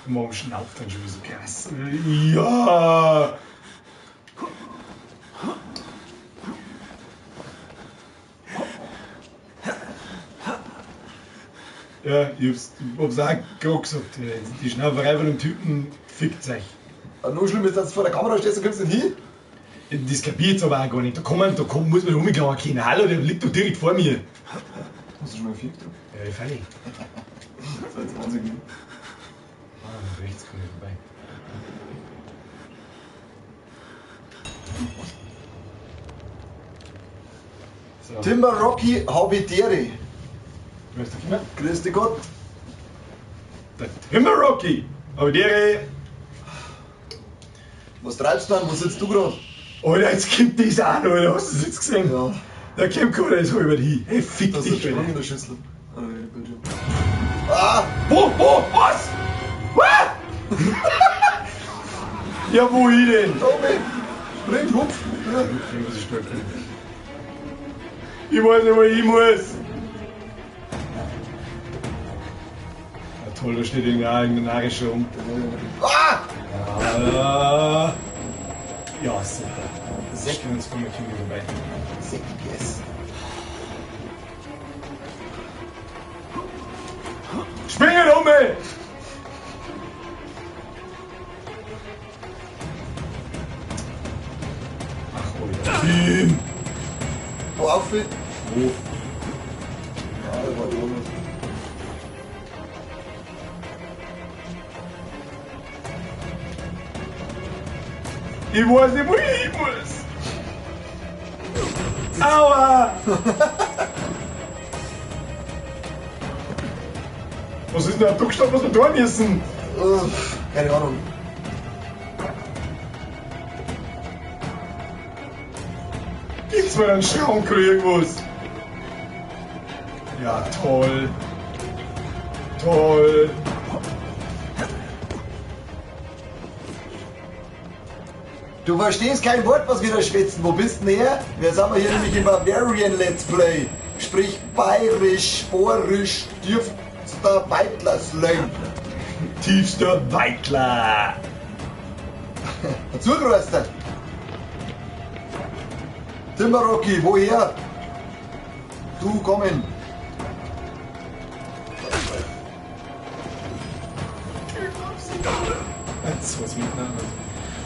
Warum schnauft dann schon wieder so krass? Ja! Ja, ich hab's auch gerade gesagt. Die Schnauferei von dem Typen fickt euch. Nur schlimm ist, dass du vor der Kamera stehst und kommst nicht hin. Das kapiert's aber auch gar nicht. Da muss man rumgegangen können. Hallo, der liegt doch direkt vor mir. Hast du schon mal gefickt? Ja, ich freilich. Seit 20 Minuten. Ah, rechts komme ich vorbei. So. Timber Rocky Habitere. Wer ist der Kimmer? Grüß dich Gott. Der Timber Rocky Habitere. Was treibst du an? Wo sitzt du gerade? Alter, jetzt kommt das auch noch, Alter. Hast du das jetzt gesehen? Ja. Da kommt keiner, ist halber hin. Hey, fick Das dich, ist ein Sprung Alter. in der Schüssel. Ah, Bildschirm. Ah! Wo, was? Was? Ja, wohin denn? Tobi! Spring, hupf! Ja. Ich weiß nicht, wo ich hin muss. Ja, toll, da steht irgendein narischer rum. Ah! Ja, ja, super. Sechs. Jetzt kommen wir Kinder vorbei. 6 PS. Springen um, ey! Ach, Alter. Team! Wo auf? Wo? Ja, da war die Runde. Ich weiß nicht, wo ich hin muss. Aua! Was ist denn da gestanden, was wir tun müssen? Uff, keine Ahnung. Gibt's mal einen Schrank oder irgendwas? Ja, toll. Toll. Du verstehst kein Wort, was wir da schwätzen. Wo bist denn her? Wir sind hier nämlich im Bavarian Let's Play. Sprich bayerisch, borisch, tiefster Weitler-Slang. Tiefster Weitler. Dazu grüßt. Timber Rocky, woher? Du kommen. Jetzt was miteinander.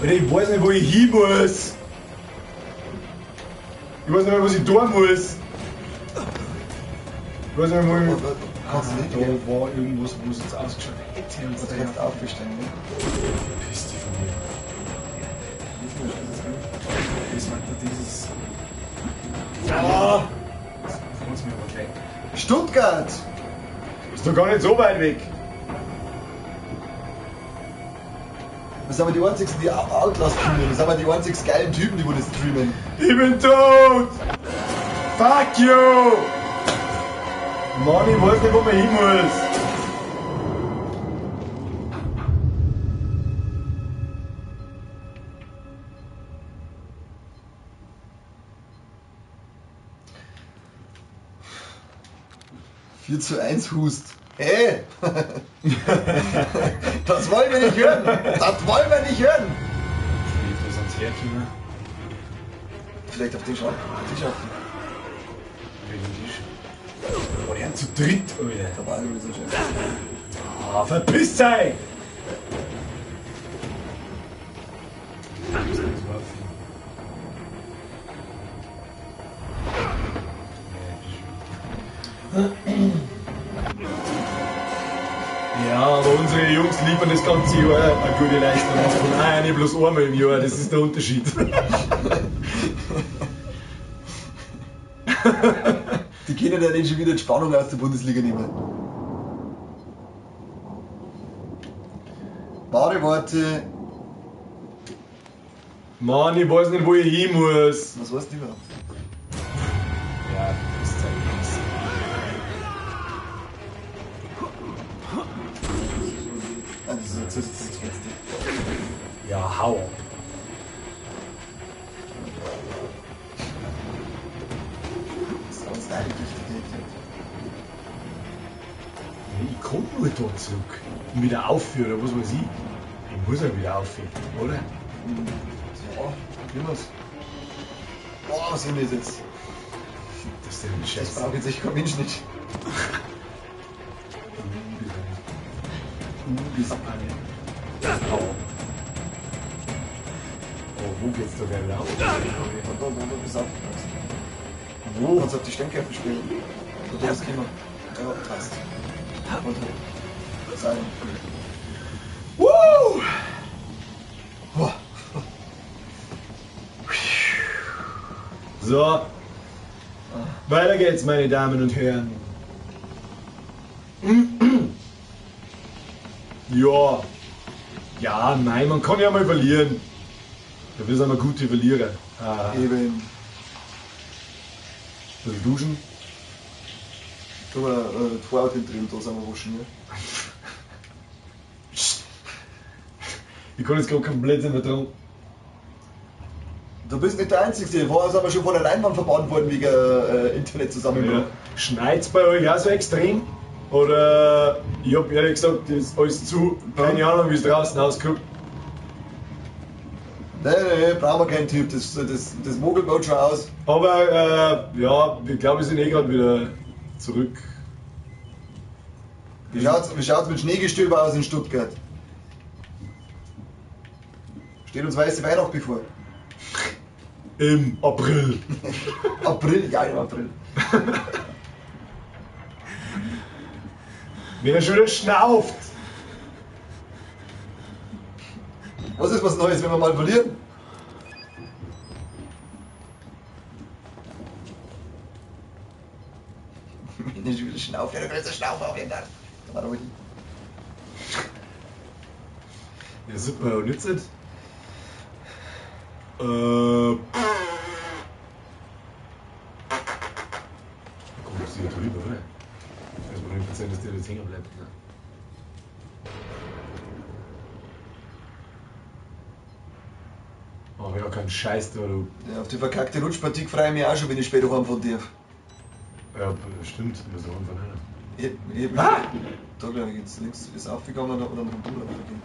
Alter, ich weiß nicht, wo ich hin muss. Ich weiß nicht mehr, was ich tun muss. Ich weiß nicht mehr, wo ich... Kannst du nicht Da gehen? war irgendwas, wo es jetzt ausgeschaut hätte. Du kannst aufstehen, ne? Piss dich von mir. Das war dieses... Ah! Das freut's mir aber gleich. Stuttgart! Ist doch gar nicht so weit weg. Das sind aber die einzigsten, die Outlast streamen. Das sind aber die einzigsten geilen Typen, die wo das streamen. Ich bin tot! Fuck you! Mann, ich weiß nicht, wo man hin muss. Vier zu 1 Hust. Ey! Das wollen wir nicht hören! Das wollen wir nicht hören! Wo sind sie hergekommen? Vielleicht auf den Schrank. Tisch auf. Welchen Tisch? Oh, die haben zu dritt, Alter. Da war irgendwie so schön. Ah, verpiss dich! Ja, aber unsere Jungs liefern das ganze Jahr eine gute Leistung ab. Und eine bloß einmal im Jahr, das ist der Unterschied. Die können ja nicht schon wieder die Spannung aus der Bundesliga nehmen. Wahre Worte. Mann, ich weiß nicht, wo ich hin muss. Was weißt du überhaupt? Ja, das zeigt nichts. Ah, das ist ein zusätzliches Fenster. Ja, hau ab. Das ist alles deine Dichte. Ich komm nur da zurück. Und wieder aufführen, oder was weiß ich. Ich muss ja wieder aufführen, oder? Ja, probieren wir's. Boah, was ist denn das jetzt? Das ist ja ein Das Scheiß. braucht jetzt echt kein Mensch nicht. Hau ab. Oh, wo geht's da gleich wieder auf? Da, da, da, da bist du aufgepasst. Du Wo? kannst auf die Sternkäfer spielen. Da, da ist gekommen. Ja, passt. Und hoch. Sein. Woo! Boah. So. Weiter geht's, meine Damen und Herren. Ja. Ja, nein, man kann ja mal verlieren. Dafür sind wir gute Verlierer. Ah, ein Eben. bisschen duschen. Tu mal die Haare hinten drin, da sind wir waschen, ne? Ich kann jetzt gerade keinen Blödsinn mehr dran. Du bist nicht der Einzige, vorher sind wir schon von der Leinwand verbannt worden wegen Internetzusammenbruch. Ja. Schneit's bei euch auch so extrem? Oder ich hab ehrlich gesagt, das ist alles zu. Keine Ahnung, wie es draußen ausguckt. Nee, nee, brauchen wir keinen Typ, das mogelt baut schon aus. Aber ja, ich glaube, wir sind eh gerade wieder zurück. Wie schaut's mit Schneegestöber aus in Stuttgart? Steht uns weiße Weihnacht bevor. Im April. April, ja, im April. Wenn er schon wieder schnauft. Was ist was Neues, wenn wir mal verlieren? Wenn er schon wieder schnauft, ja, du willst schnaufen auf jeden Fall. Da war doch hin. Ja, super, und jetzt? Da kommt sie drüber, oder? Das muss nicht sein, dass der jetzt hängen bleibt. Ne? Oh, ja, kein Scheiß da, du. Ja, auf die verkackte Rutschpartie freue ich mich auch schon, wenn ich später heimfahren darf. Ja, stimmt, wir sind von einer. Ich Ah! Da glaube ich jetzt links ist aufgegangen und dann rundum aufgegangen.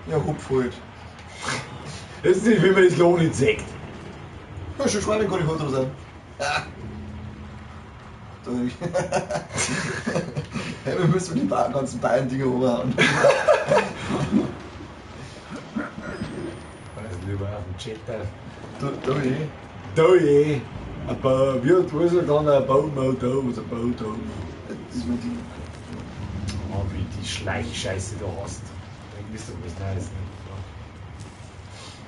Ja, hupf halt. Das ist nicht, wie man das Loch nicht sägt. Ja, schon Schweine kann ich heute sein. Ah. Da ich. Hey, wir müssen die ganzen Bayern-Dinger umhauen. Also lieber auf dem Chat da. Da bin ich. Da je. Aber wie wo ist er dann? Ein Baum, da, da, ein Baum, da. Das ist mein Ding. Oh, wie die Schleichscheiße da hast. Dann ist doch was Neues. Ne?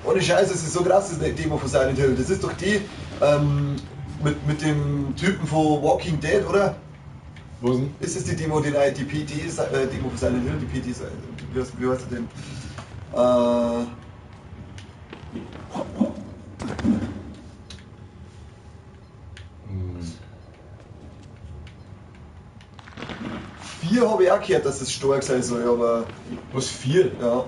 Ohne Scheiß, das ist so krass, das Demo von Silent Hill. Das ist doch die mit dem Typen von Walking Dead, oder? Was denn? Ist es die Demo, die PT ist, Demo von Silent Hill, die PT ist, wie heißt der denn? Hm. 4 habe ich auch gehört, dass es stark sein soll, aber. Was, 4? Ja.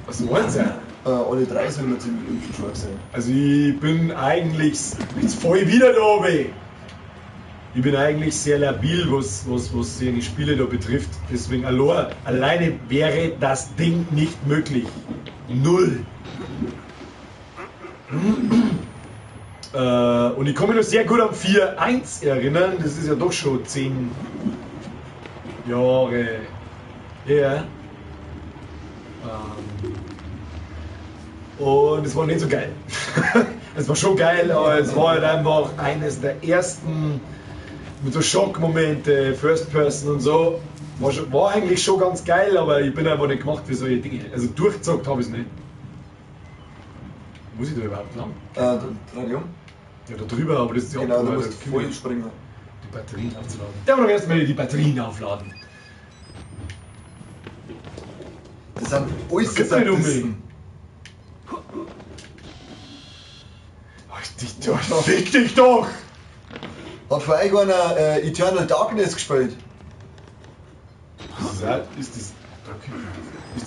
Was wollen sie? Alle 3 sollen immer ziemlich stark sein. Also ich bin eigentlich. Jetzt fahr ich wieder da oben. Ich bin eigentlich sehr labil, was die Spiele da betrifft. Deswegen alleine wäre das Ding nicht möglich. 0. Und ich kann mich noch sehr gut an 4.1 erinnern. Das ist ja doch schon 10 Jahre her. Und es war nicht so geil. Es war schon geil, aber es war halt einfach eines der ersten mit so Schockmomente, First Person und so. War eigentlich schon ganz geil, aber ich bin einfach nicht gemacht für solche Dinge. Also durchgezockt habe ich es nicht. Muss ich da überhaupt lang? Da dreh dich um. Ja, da drüber, aber das ist ja Genau, da musst du voll springen. Die Batterien aufzuladen. Der muss doch erstmal die Batterien aufladen. Das sind äußerst Sadisten. Ach, dich doch, fick dich doch! Hat vor euch einer Eternal Darkness gespielt? Ist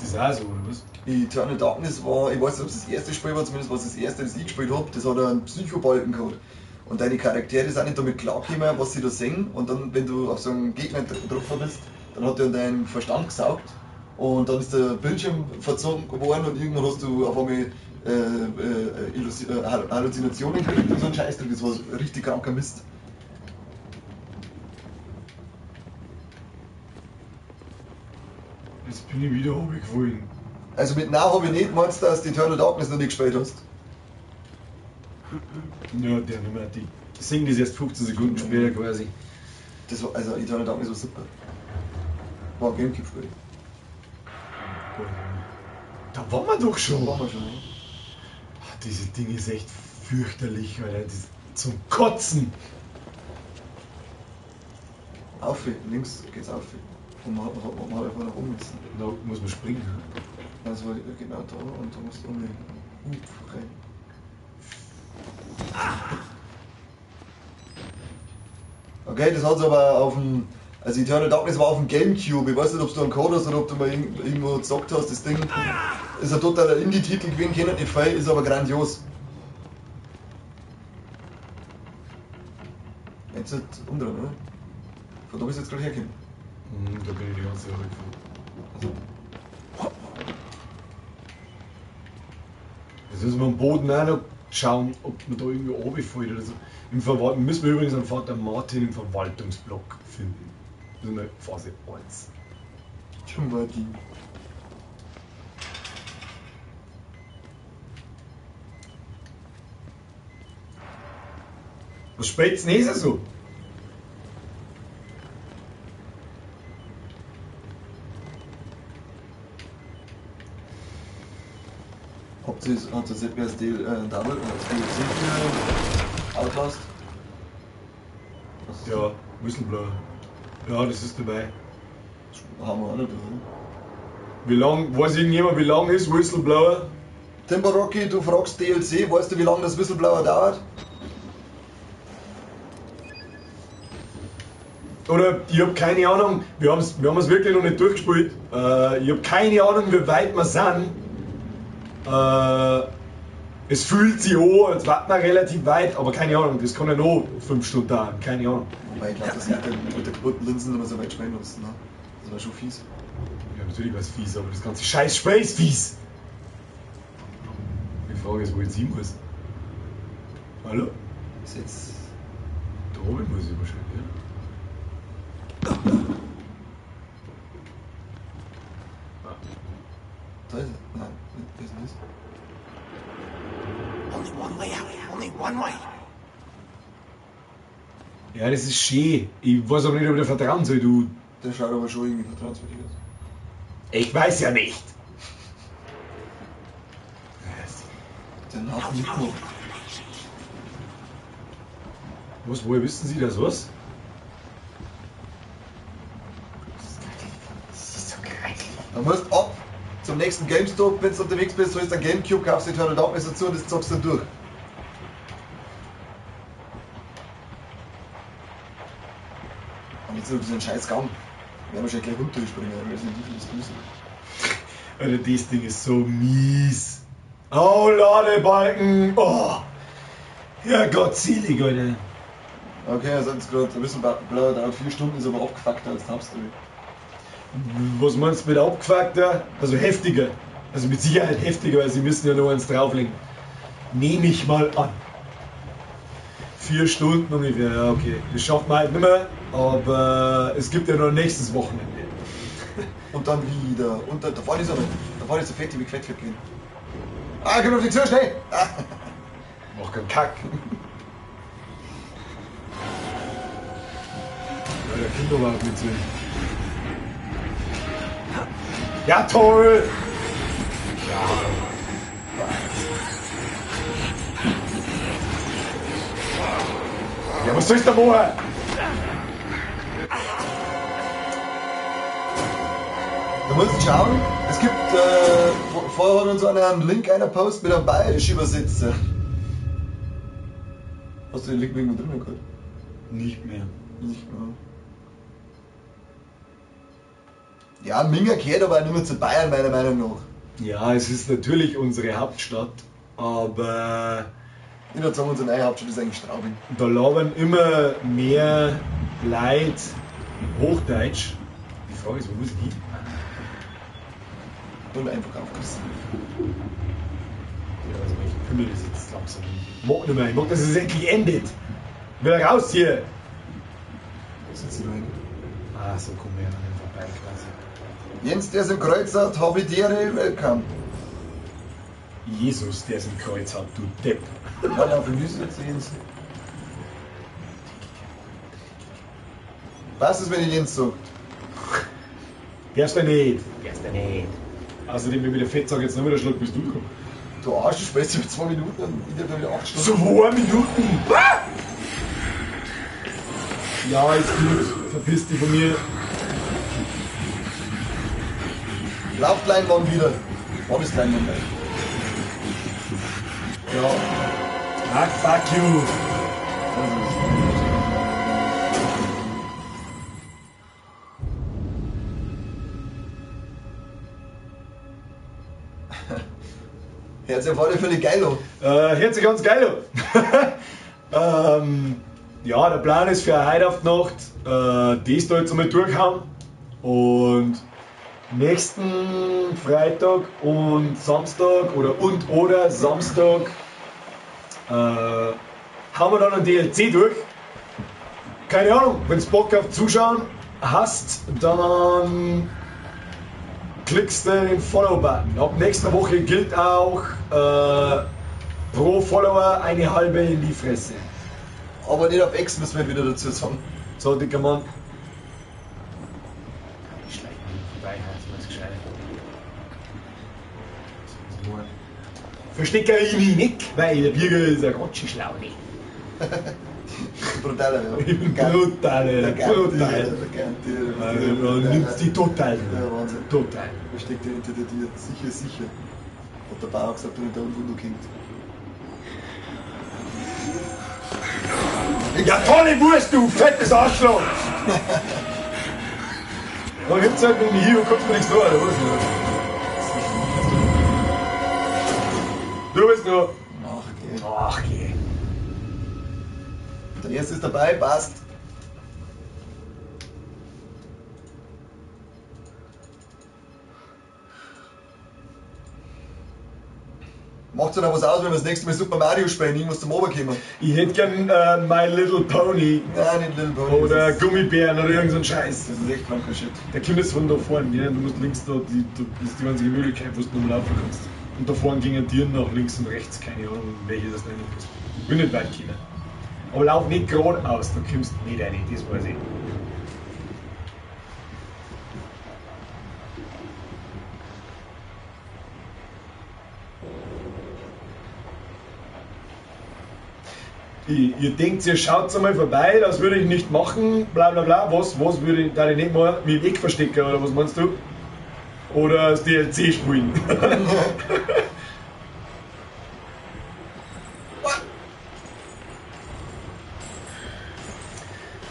das auch so, oder was? Eternal Darkness war, ich weiß nicht, ob es das erste Spiel war, zumindest war es das erste, das ich gespielt habe, das hat einen Psychobalken gehabt. Und deine Charaktere sind nicht damit klargekommen, was sie da sehen. Und dann, wenn du auf so einen Gegner getroffen bist, dann hat der deinen Verstand gesaugt. Und dann ist der Bildschirm verzogen geworden und irgendwann hast du auf einmal Halluzinationen gekriegt und so ein Scheißdreck. Das war richtig kranker Mist. Jetzt bin ich wieder runtergefallen. Also mit Nein habe ich nicht, meinst du, dass du Eternal Darkness noch nicht gespielt hast? Ja, der nicht mehr. Die singen das erst 15 Sekunden später quasi. Das war, also Eternal Darkness war super. War ein Gamecube-Spiel. Da waren wir doch schon. Da waren wir schon, ja. Ach, diese Ding ist echt fürchterlich, Alter. Das ist zum Kotzen. Auf, links geht's auf. Und man hat einfach nach oben müssen. Da muss man springen, ne? Das war genau da und da musst du um den Hub rein. Okay, das hat's aber auf dem. Also Eternal Darkness war auf dem Gamecube. Ich weiß nicht, ob du einen Code hast oder ob du mal irgendwo gezockt hast. Das Ding ist ein totaler Indie-Titel gewesen, kennt nicht viel, ist aber grandios. Jetzt halt umdrehen, oder? Von da bist du jetzt gerade hergekommen. Da bin ich die ganze Zeit gefahren. Also. Jetzt müssen wir am Boden auch noch schauen, ob man da irgendwie runterfällt oder so. Müssen wir übrigens am Vater Martin im Verwaltungsblock finden. Das ist mal Phase 1. Martin. Was spielt's denn so? Hat das ZBSD Double als DLC für Outlast? Ja, Whistleblower. Ja, das ist dabei. Das haben wir auch nicht, oder? Wie lang, weiß irgendjemand, wie lang ist Whistleblower? Timber Rocky, du fragst DLC, weißt du, wie lange das Whistleblower dauert? Oder ich hab keine Ahnung, wir haben's wirklich noch nicht durchgespielt. Ich hab keine Ahnung, wie weit wir sind. Es fühlt sich an, als wäre man relativ weit, aber keine Ahnung, das kann ja noch 5 Stunden dauern, keine Ahnung. Wobei ich glaube, dass ich mit der kaputten Linsen immer so weit spielen muss, ne? Das war schon fies. Ja, natürlich war es fies, aber das ganze scheiß Spiel ist fies. Die Frage ist, wo ich jetzt hin muss. Hallo? Ist jetzt. Da oben muss ich wahrscheinlich, ja? Da ist er. Nein, wer ist denn das? Only one way out. Only one way. Ja, das ist schön. Ich weiß aber nicht, ob ich dir vertrauen soll, du. Der schaut aber schon irgendwie vertrauenswürdig aus. Ich weiß ja nicht. Den hat mitgemacht. Was, woher wissen Sie das, was? Das ist so geil. Da musst ab zum nächsten GameStop, wenn du unterwegs bist, holst du ein Gamecube, kaufst Eternal Darkness dazu und das zockst du dann durch. Und jetzt noch diesen scheiß Gang. Wir werden wahrscheinlich gleich runterspringen, weil wir sind nicht das Grüßen. Alter, das Ding ist so mies. Oh, Ladebalken! Oh! Ja, Gott selig, Alter. Okay, also jetzt gerade ein bisschen blauer, dauert 4 Stunden, ist aber abgefuckter als Tabstory. Was meinst du mit abgefuckter? Also heftiger. Also mit Sicherheit heftiger, weil sie müssen ja noch eins drauflegen. Nehme ich mal an. 4 Stunden ungefähr, ja okay. Das schafft man halt nicht mehr, aber es gibt ja noch nächstes Wochenende. Und dann wieder. Und dann, da vorne ist er noch. Da vorne ist so fett, wie gefett gehen. Ah, komm auf die Tür, schnell! Ah. Mach keinen Kack. Ja, der Kinder war mit zu. Ja, toll! Ja, was soll ich da machen? Du musst schauen, es gibt, vorher hat uns einer einen Link einer Post mit einem bayerischen Übersetzer. Hast du den Link irgendwo drin gehabt? Nicht mehr. Nicht mehr. Ja, Minga gehört aber auch nicht mehr zu Bayern, meiner Meinung nach. Ja, es ist natürlich unsere Hauptstadt, aber... Ich würde sagen, unsere neue Hauptstadt ist eigentlich Straubing. Da labern immer mehr Leute Hochdeutsch. Die Frage ist, wo muss ich hin? Und einfach aufgerissen. Ja, also ich kümmere das jetzt langsam. Ich mag nicht mehr, ich mag, dass es endlich endet. Ich will raus hier! Was ist jetzt da rein? Ah, so kommen wir ja an dem vorbei quasi. Jens, der es im Kreuz hat, habe ich dir welcome. Jesus, der es im Kreuz hat, du Depp. Ja, na, für mich ist jetzt Jens. Was ist, wenn ich Jens sage? Darfst du nicht. Darfst du nicht. Außerdem, wenn mir der Fettsack jetzt noch wieder schlägt, bist du dran. Du Arsch, du spielst über 2 Minuten und ich darf wieder 8 Stunden. 2 Minuten? Ah! Ja, ist gut. Verpiss dich von mir. Lauf Leinwand wieder. Wann ist Leinwand? Ja. Ah, fuck you. Hört sich auf alle Fälle geil an. Hört sich ganz geil an. Ja, der Plan ist für heute auf die Nacht, das da jetzt einmal durchhauen. Und nächsten Freitag und Samstag oder Samstag hauen wir dann ein DLC durch. Keine Ahnung, wenn du Bock auf Zuschauen hast, dann klickst du den Follow-Button. Ab nächster Woche gilt auch pro Follower eine halbe in die Fresse. Aber nicht auf X müssen wir wieder dazu sagen. So, dicker Mann. Ich schleiche mich vorbei, das ist gescheit. Verstecke ich mich nicht, weil der Birger ist ein ganz schön schlau. Nicht? Brutal, ja. Ich bin brutal, brutal. Also, nimmst die total. Ja, Wahnsinn. Total. Versteckt er hinter dir, sicher, sicher. Hat der Bauer gesagt, wenn er da unten hängt. Ja, tolle Wurst, du fettes Arschloch! Da gibt's halt mit dem hier und kommst mir nichts vor, oder was? Du bist nur. Ach, geh. Ach, geh. Der erste ist dabei, passt. Macht ja noch was aus, wenn wir das nächste Mal Super Mario spielen, irgendwas zum Oberkommen. Ich hätte gern My Little Pony. Nein, nicht Little Pony. Oder Gummibären oder irgend so ein Scheiß. Das ist echt kranker Shit. Der kommt jetzt von da vorne, ja? Du musst links da, das ist die einzige Möglichkeit, wo du noch laufen kannst. Und da vorne gingen Tieren nach links und rechts, keine Ahnung, welche das nicht ist. Ich bin nicht weit gekommen. Aber lauf nicht geradeaus, da kommst du nicht rein, das weiß ich. Ihr denkt, ihr schaut einmal vorbei, das würde ich nicht machen, bla bla bla. Was würde ich da nicht mal mit dem Eck verstecken, oder was meinst du? Oder das DLC spielen.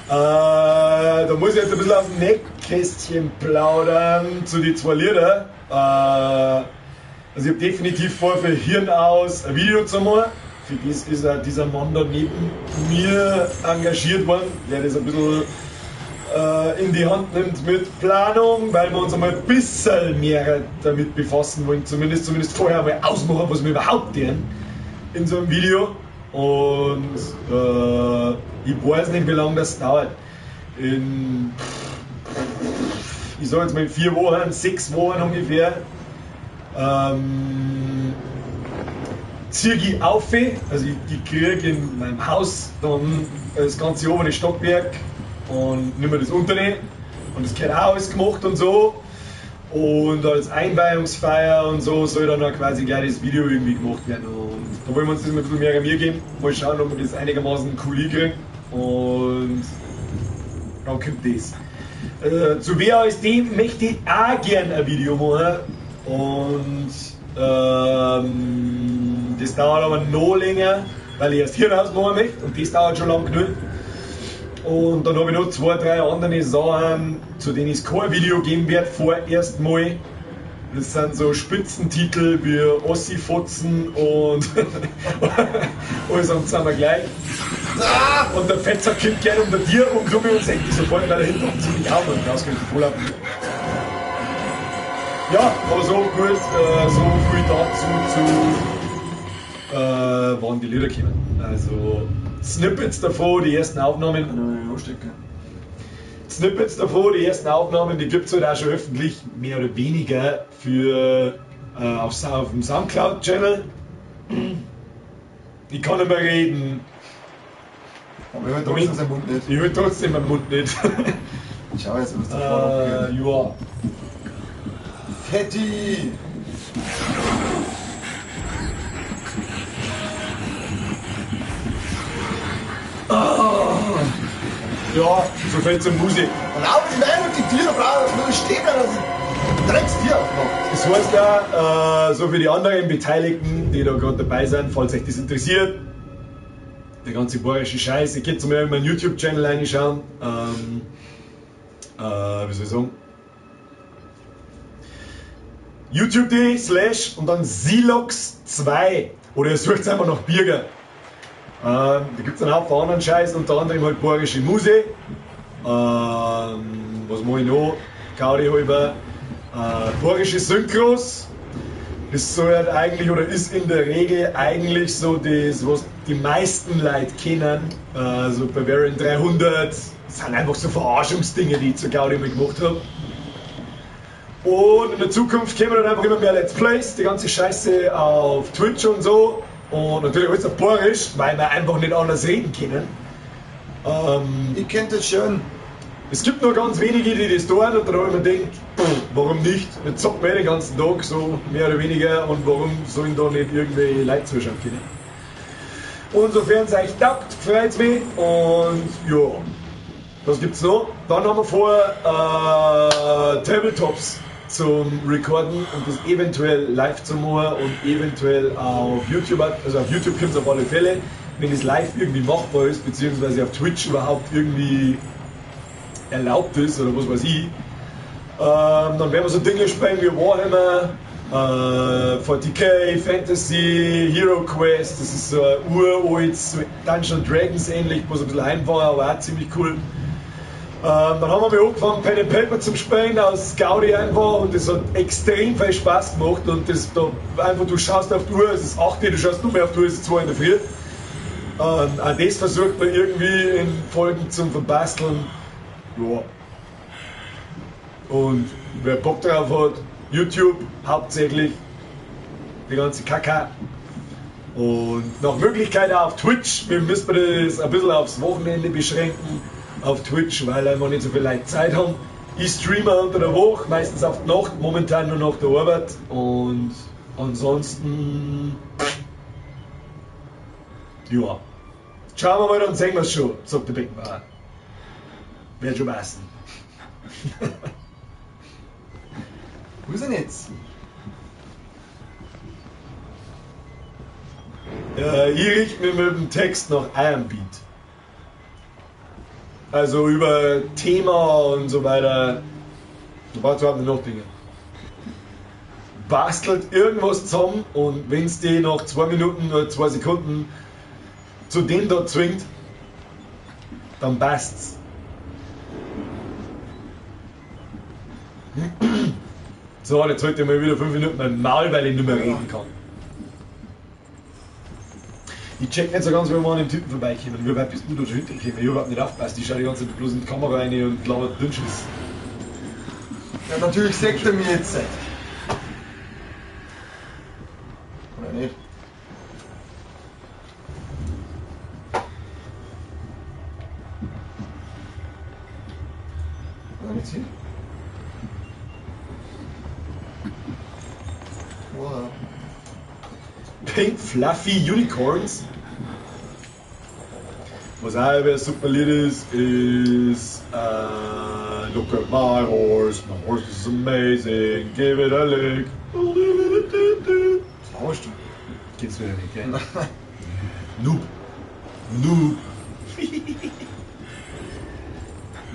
Da muss ich jetzt ein bisschen aus dem Nähkästchen plaudern zu den 2 Lieder. Also ich habe definitiv vor, für Hirn aus ein Video zu machen. Für das ist auch dieser Mann da neben mir engagiert worden, der das ein bisschen in die Hand nimmt mit Planung, weil wir uns einmal ein bisschen mehr damit befassen wollen, zumindest vorher einmal ausmachen, was wir überhaupt tun in so einem Video. Und ich weiß nicht, wie lange das dauert. Ich sag jetzt mal in 4 Wochen, 6 Wochen ungefähr, ziehe ich auf, also ich kriege in meinem Haus dann das ganze obere Stockwerk und nicht mehr das untere. Und das gehört auch alles gemacht und so. Und als Einweihungsfeier und so soll dann auch quasi gleich das Video irgendwie gemacht werden. Und da wollen wir uns das mal ein bisschen mehr Mühe geben. Mal schauen, ob wir das einigermaßen cool hinkriegen. Und dann kommt das. Zu WASD möchte ich auch gern ein Video machen. Und das dauert aber noch länger, weil ich erst Hirnhaus machen möchte. Und das dauert schon lang genug. Und dann habe ich noch 2, 3 andere Sachen, zu denen es kein Video geben wird, vorerst mal. Das sind so Spitzentitel wie Ossi-Fotzen und alles am zusammen gleich. Und der Fetzer kommt gerne um der Tier und Klumme und senkt die sofort, weil er hinten ziemlich auf und rauskommt voll ab. Ja, aber so gut, so viel dazu zu wann die Lieder kommen. Also Snippets davor, die ersten Aufnahmen. Snippets davor, die ersten Aufnahmen, die gibt es halt auch schon öffentlich, mehr oder weniger für auf dem Soundcloud-Channel. Ich kann nicht mehr reden. Aber ich halte trotzdem seinen Mund nicht. Ich halte trotzdem meinen Mund nicht. Ich schau jetzt, was da vorne abgeht. Ja. Fetti! Oh. Ja, so fällt zur Musik. Lauf die rein und die Tiere brauchen nur stehen bleiben, dass ich Dreckstier aufmacht. Das heißt ja, so für die anderen Beteiligten, die da gerade dabei sind, falls euch das interessiert, der ganze bayerische Scheiß, ihr könnt mal in meinen YouTube-Channel reinschauen. Wie soll ich sagen? youtube.de slash und dann Silox2 oder ihr sucht einfach nach Birger. Da gibt es einen Haufen anderen Scheiß, unter anderem halt bayerische Musik. Was mach ich noch? Gaudi halber. Bayerische Synchros. Das soll halt eigentlich oder ist in der Regel eigentlich so das, was die meisten Leute kennen. So Bavarian 300. Das sind einfach so Verarschungsdinge, die ich zur Gaudi mal gemacht habe. Und in der Zukunft kommen dann einfach immer mehr Let's Plays, die ganze Scheiße auf Twitch und so. Und natürlich alles auf Bayerisch, weil wir einfach nicht anders reden können. Ich kennt das schon. Es gibt nur ganz wenige, die das tun und dann habe ich mir gedacht, pff, warum nicht? Wir zocken wir den ganzen Tag so mehr oder weniger und warum sollen da nicht irgendwelche Leute zuschauen können? Und sofern es euch taugt, freut es mich und ja, was gibt's noch? Dann haben wir vor Tabletops zum Recorden und das eventuell live zu machen und eventuell auf YouTube, also auf YouTube kommt es auf alle Fälle, wenn es live irgendwie machbar ist, beziehungsweise auf Twitch überhaupt irgendwie erlaubt ist oder was weiß ich. Dann werden wir so Dinge spielen wie Warhammer, 40k, Fantasy, Hero Quest, das ist so ein uraltes Dungeons & Dragons ähnlich, bloß ein bisschen einfacher, aber auch ziemlich cool. Dann haben wir mal angefangen, Pen and Paper zum Spielen, aus Gaudi einfach, und das hat extrem viel Spaß gemacht und das da einfach, du schaust auf die Uhr, es ist 8 Uhr, du schaust nur mehr auf die Uhr, es ist 2 in der Früh. Auch das versucht man irgendwie in Folgen zum Verbasteln. Ja. Und wer Bock drauf hat, YouTube hauptsächlich, die ganze Kacke. Und nach Möglichkeit auch auf Twitch, wir müssen das ein bisschen aufs Wochenende beschränken, auf Twitch, weil einfach nicht so viel Leute Zeit haben. Ich streame unter der Woche, meistens auf die Nacht, momentan nur nach der Arbeit. Und ansonsten, ja. Schauen wir mal, dann sehen wir es schon, sagt der Beckenbauer. Wird schon passen. Wo ist er denn jetzt? Ich richte mich mit dem Text nach Iron Beat. Also über Thema und so weiter. Da braucht überhaupt nicht nachdenken. Bastelt irgendwas zusammen und wenn es die nach 2 Minuten oder 2 Sekunden zu dem da zwingt, dann passt's. So, jetzt heute mal wieder 5 Minuten mein Maul, weil ich nicht mehr reden kann. Ich check nicht so ganz, wie wir an dem Typen vorbeikommen. Wie weit bist du da schon hintergekommen? Ich hab überhaupt nicht aufgepasst. Ich schau die ganze Zeit bloß in die Kamera rein und laber Dünnschiss. Ja, natürlich sagt er mir jetzt. Oder nicht? Oder nicht hin? Wow. Pink Fluffy Unicorns. Was auch ein super Lied ist, ist Look at my horse is amazing, give it a lick. Was laberst du? Kennst du wieder nicht, gell? Noob. Noob.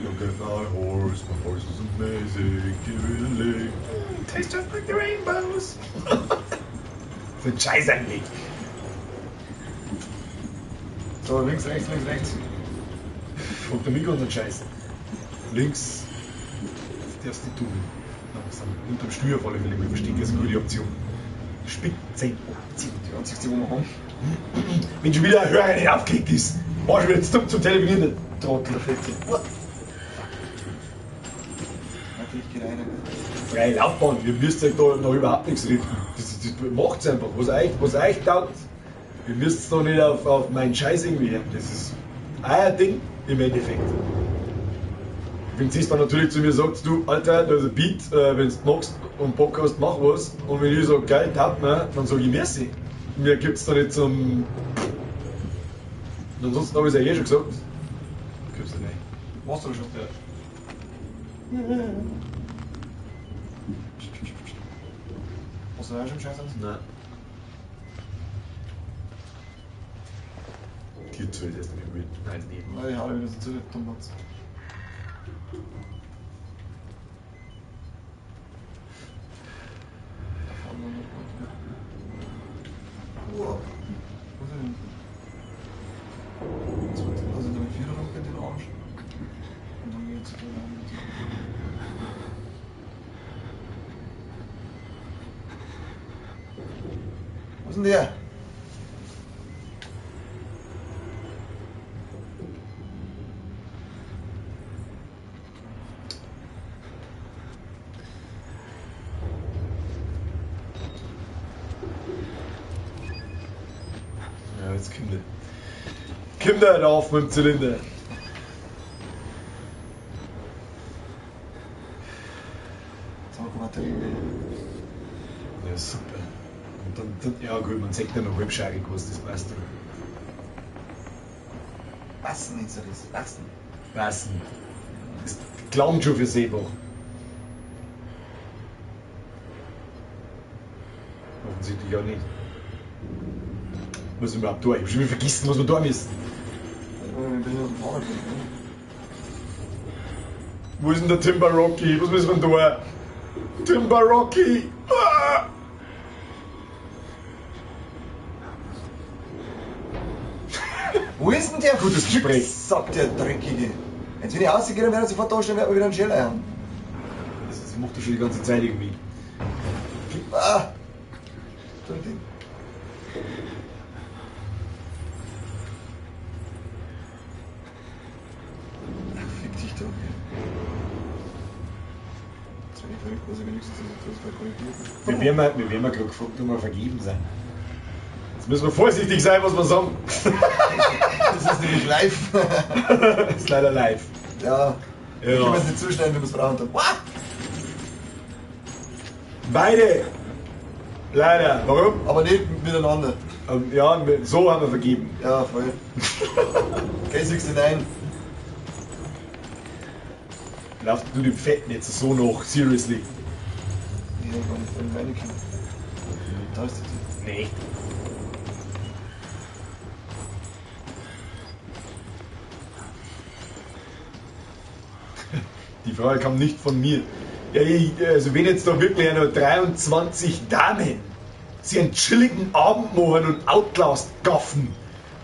Look at my horse is amazing, give it a lick. Tastes just like the rainbows. Für ein Scheiß eigentlich. So, links, rechts, links, rechts. Fragt der Mikro unseren Scheiß. Links darfst du nicht tun. Langsam. Unterm Stuhl auf alle Fälle, ich verstehe, das ist eine gute Option. Spitzenoption. Die einzigste, wo wir haben. Wenn schon wieder ein Hörer nicht aufgelegt ist, war schon wieder zu dumm zum Telefonieren, der Trottel. Der Fette. Natürlich geht einer. Freie Laufbahn, ihr müsst euch da noch überhaupt nichts richten. Das macht's einfach, was euch taugt. Ihr müsst doch nicht auf meinen Scheiß irgendwie hören. Das ist euer Ding im Endeffekt. Wenn sie es dann natürlich zu mir sagt, du Alter, da ist ein Beat, wenn du magst und Bock hast, mach was. Und wenn ich sage, geil, taugt mir, dann sage ich merci. Mir gibt's da nicht zum. Und ansonsten habe ich es ja eh schon gesagt. Gibt's da nicht. Warst du schon? Ja. Hast du da auch schon Scheiß aus? Nein. Die zählt erst nicht mit. Nein, nicht. Nein, ich hau wieder so zu, Dummbatz. Da fahren wir noch mal. Wow. Wo ist er denn? Also dann wieder runter den Arsch. Und dann geht's wieder rein. Wo ist denn der? Ja, jetzt kommt er. Kommt er auf mit dem Zylinder. Jetzt haben wir Batterie. Ja, super. Und dann, ja gut, man sieht ja noch halbscheidig was, das passt dann. Was denn jetzt das? Was denn? Was denn? Das klang schon für Seebach. Offensichtlich auch nicht. Muss ich überhaupt da? Ich hab schon wieder vergessen, was wir da müssen. Ich bin auf dem Fahrrad. Wo ist denn der Timber Rocky? Was müssen wir denn da? Timber Rocky! Ah! Wo ist denn der Gutes Gespräch. Sagt der Dreckige. Jetzt wenn ich rausgehe, dann werde ich sofort da stehen, werden wir wieder einen Schäler haben. Das macht er schon die ganze Zeit irgendwie. Ah! So ein Ding. Ach, fick dich doch. Jetzt bin ich verrückt, was ich wenigstens das korrigiert. Wir werden mal gerade gefragt, ob wir vergeben sein. Jetzt müssen wir vorsichtig sein, was wir sagen. Das ist nämlich live. Das ist leider live. Ja. Ja. Wir können es nicht zuschneiden, wenn wir es brauchen. Dann. What? Beide! Leider. Warum? Aber nicht miteinander. Ja, so haben wir vergeben. Ja, voll. K69. Lauf du dem Fetten jetzt so noch, seriously. Ich hab gar nicht voll reingekommen. Da ist die Tür. Nee. Die Frage kam nicht von mir. Ja, also wenn jetzt da wirklich noch 23 Damen sie einen chilligen Abend machen und Outlast gaffen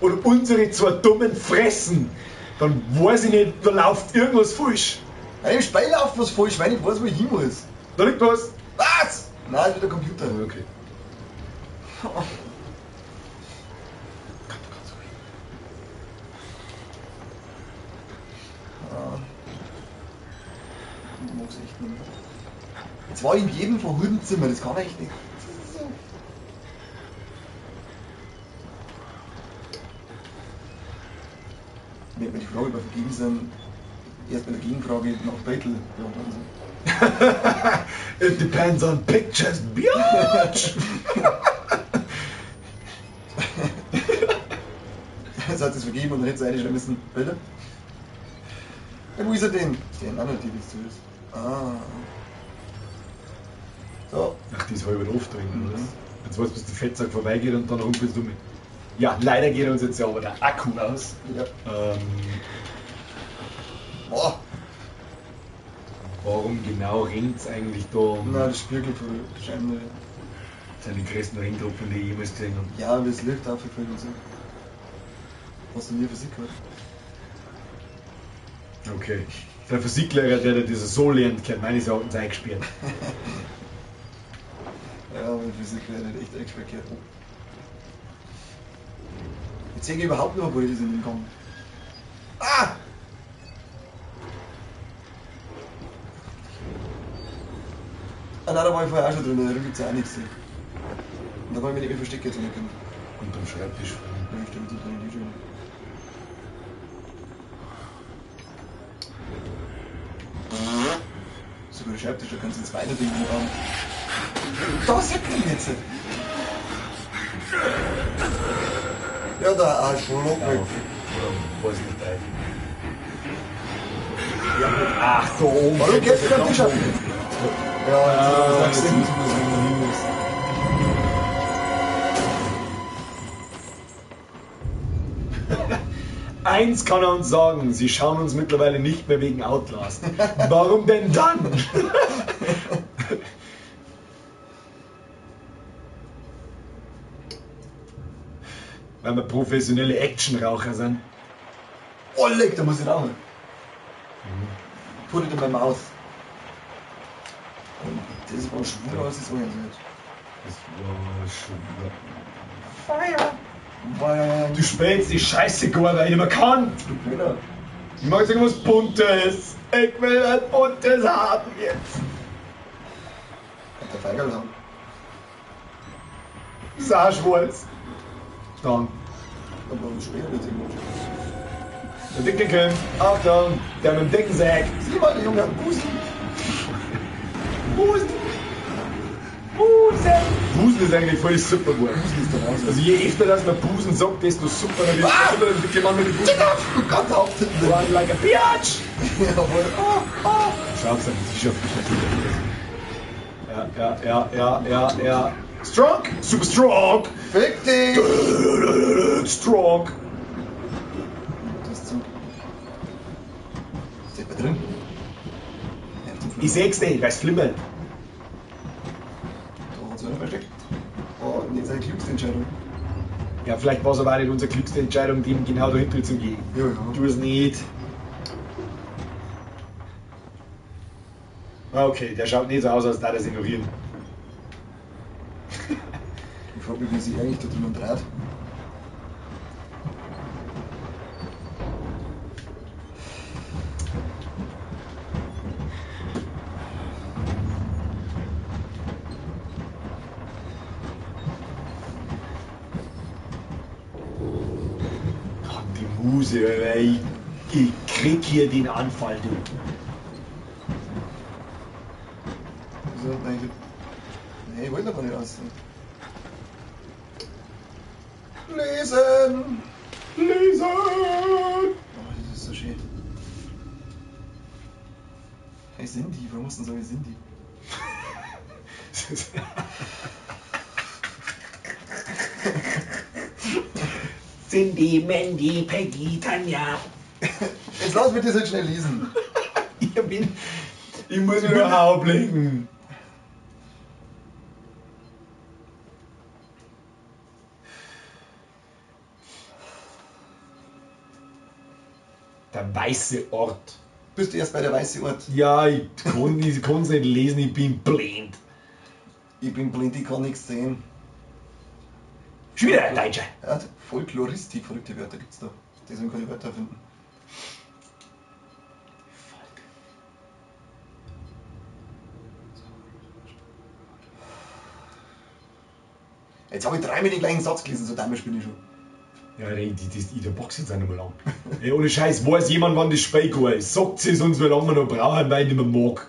und unsere zwei dummen fressen, dann weiß ich nicht, da läuft irgendwas falsch. Nein, im Spiel läuft was falsch, weil ich weiß, wo ich hin muss. Da liegt was. Was? Nein, das ist wieder der Computer. Okay. Ich mag's echt nicht mehr. Jetzt war ich in jedem verhurten Zimmer, das kann echt nicht. Das ist so. Mir hat mir die Frage über vergeben sind, erst bei der Gegenfrage nach Battle beantworten sollen. It depends on pictures, biatch! Jetzt hat es vergeben und dann hätte es eigentlich schon müssen. Bilder? Ja, wo ist er denn? Der Narrativ ist zu ist. Ah. So. Ach, die ist halb oft drin, oder? Mhm. Jetzt weißt du, bis der Fettsack vorbeigeht und dann rumpelst du mit. Ja, leider geht uns jetzt ja aber der Akku aus. Ja. Boah. Warum genau regnet es eigentlich da um? Na, das spiegelt voll Scheinbar. Das sind die größten Regentropfen, die ich jemals gesehen habe. Ja, wie das Licht aufgefallen und so. Hast du nie Physik gehabt? Okay. Der Physiklehrer, der das so lernt, kennt meines Erachtens eingesperrt. Ja, aber Physik wäre nicht echt eingesperrt. Oh. Jetzt sehe ich überhaupt nicht mehr, wo das in den Gang. Ah! Ah nein, da war ich vorher auch schon drin, da gibt es ja auch nichts. Und da war ich mich nicht mehr verstecken jetzt können. Unterm Schreibtisch. Ja, stimmt, das bin ich schon. Sogar der Schreibtisch, da kannst du ins Weiterding haben. Da sind die jetzt! Ja, der Arschloch. Ja, oder weiß nicht, ey. Ja, ach, da oben. Warum geht's denn am Tisch auf? Ja, jetzt jetzt müssen wir es wieder hin müssen. Eins kann er uns sagen, sie schauen uns mittlerweile nicht mehr wegen Outlast. Warum denn dann? Weil wir professionelle Actionraucher sind. Oh, leck, da muss ich rauchen. Put it in my mouth. Und das war schwuler, als ich es vorher nicht. Das war schon. Fire! Fire! Du spielst die Scheiße gar, weil ich nicht mehr kann. Du Blöder. Ich mag irgendwas Buntes. Ich will was Buntes haben jetzt. Hat der Feigerl haben. Das ist auch schwarz. Dann. Aber später wird irgendwo. Der dicke Kind. Achtung. Der mit dem dicken Sack. Sieh mal, der Junge hat einen Busen. Busen. Busen. Busen ist eigentlich voll super geworden. Busen ist der Wahnsinn. Also je öfter, dass man Busen sagt, desto super. Dann ist Ah! super, der dicke Mann mit dem Busen. Oh Gott, auf den. Run like a bitch. Jawohl. Oh, oh. Schau auf sein T-Shirt. Ja, ja, ja, ja, ja, ja. Strong! Super strong! Fick dich! Strong! Das ist zu. Ist der drin? Ich seh's nicht, weil's flimmert. Da hat sich einer versteckt. Oh, nicht seine klügste Entscheidung. Ja, vielleicht war es aber auch nicht unsere klügste Entscheidung, dem genau dahinter zu gehen. Ja, ja. Tu es nicht. Okay, der schaut nicht so aus, als da das ignorieren. Ich frag mich, wie sich eigentlich da drinnen dreht. Gott, die Muse, Alter, ich krieg hier den Anfall, du. Wieso hat eigentlich. Nee, ich wollte aber nicht aussehen. Lesen! Lesen! Oh, das ist so schön. Hey Cindy, warum musst du denn sagen Cindy? Cindy, Mandy, Peggy, Tanja. Jetzt lass mich das jetzt schnell lesen. Ich muss mich nur ablegen. Der weiße Ort. Bist du erst bei der weiße Ort? Ja, ich kann's nicht lesen, ich bin blind. Ich bin blind, ich kann nichts sehen. Schon wieder ein Deutscher. Ja, Folkloristik, verrückte Wörter gibt's da. Deswegen kann ich Wörter finden. Jetzt habe ich dreimal den gleichen Satz gelesen, so dämlich bin ich schon. Ja, die Box jetzt auch noch mal lang. Ey, ohne Scheiß, weiß jemand, wann das Spiel gegangen ist? Sagt es uns, wie lange wir noch brauchen, weil ich nicht mehr mag.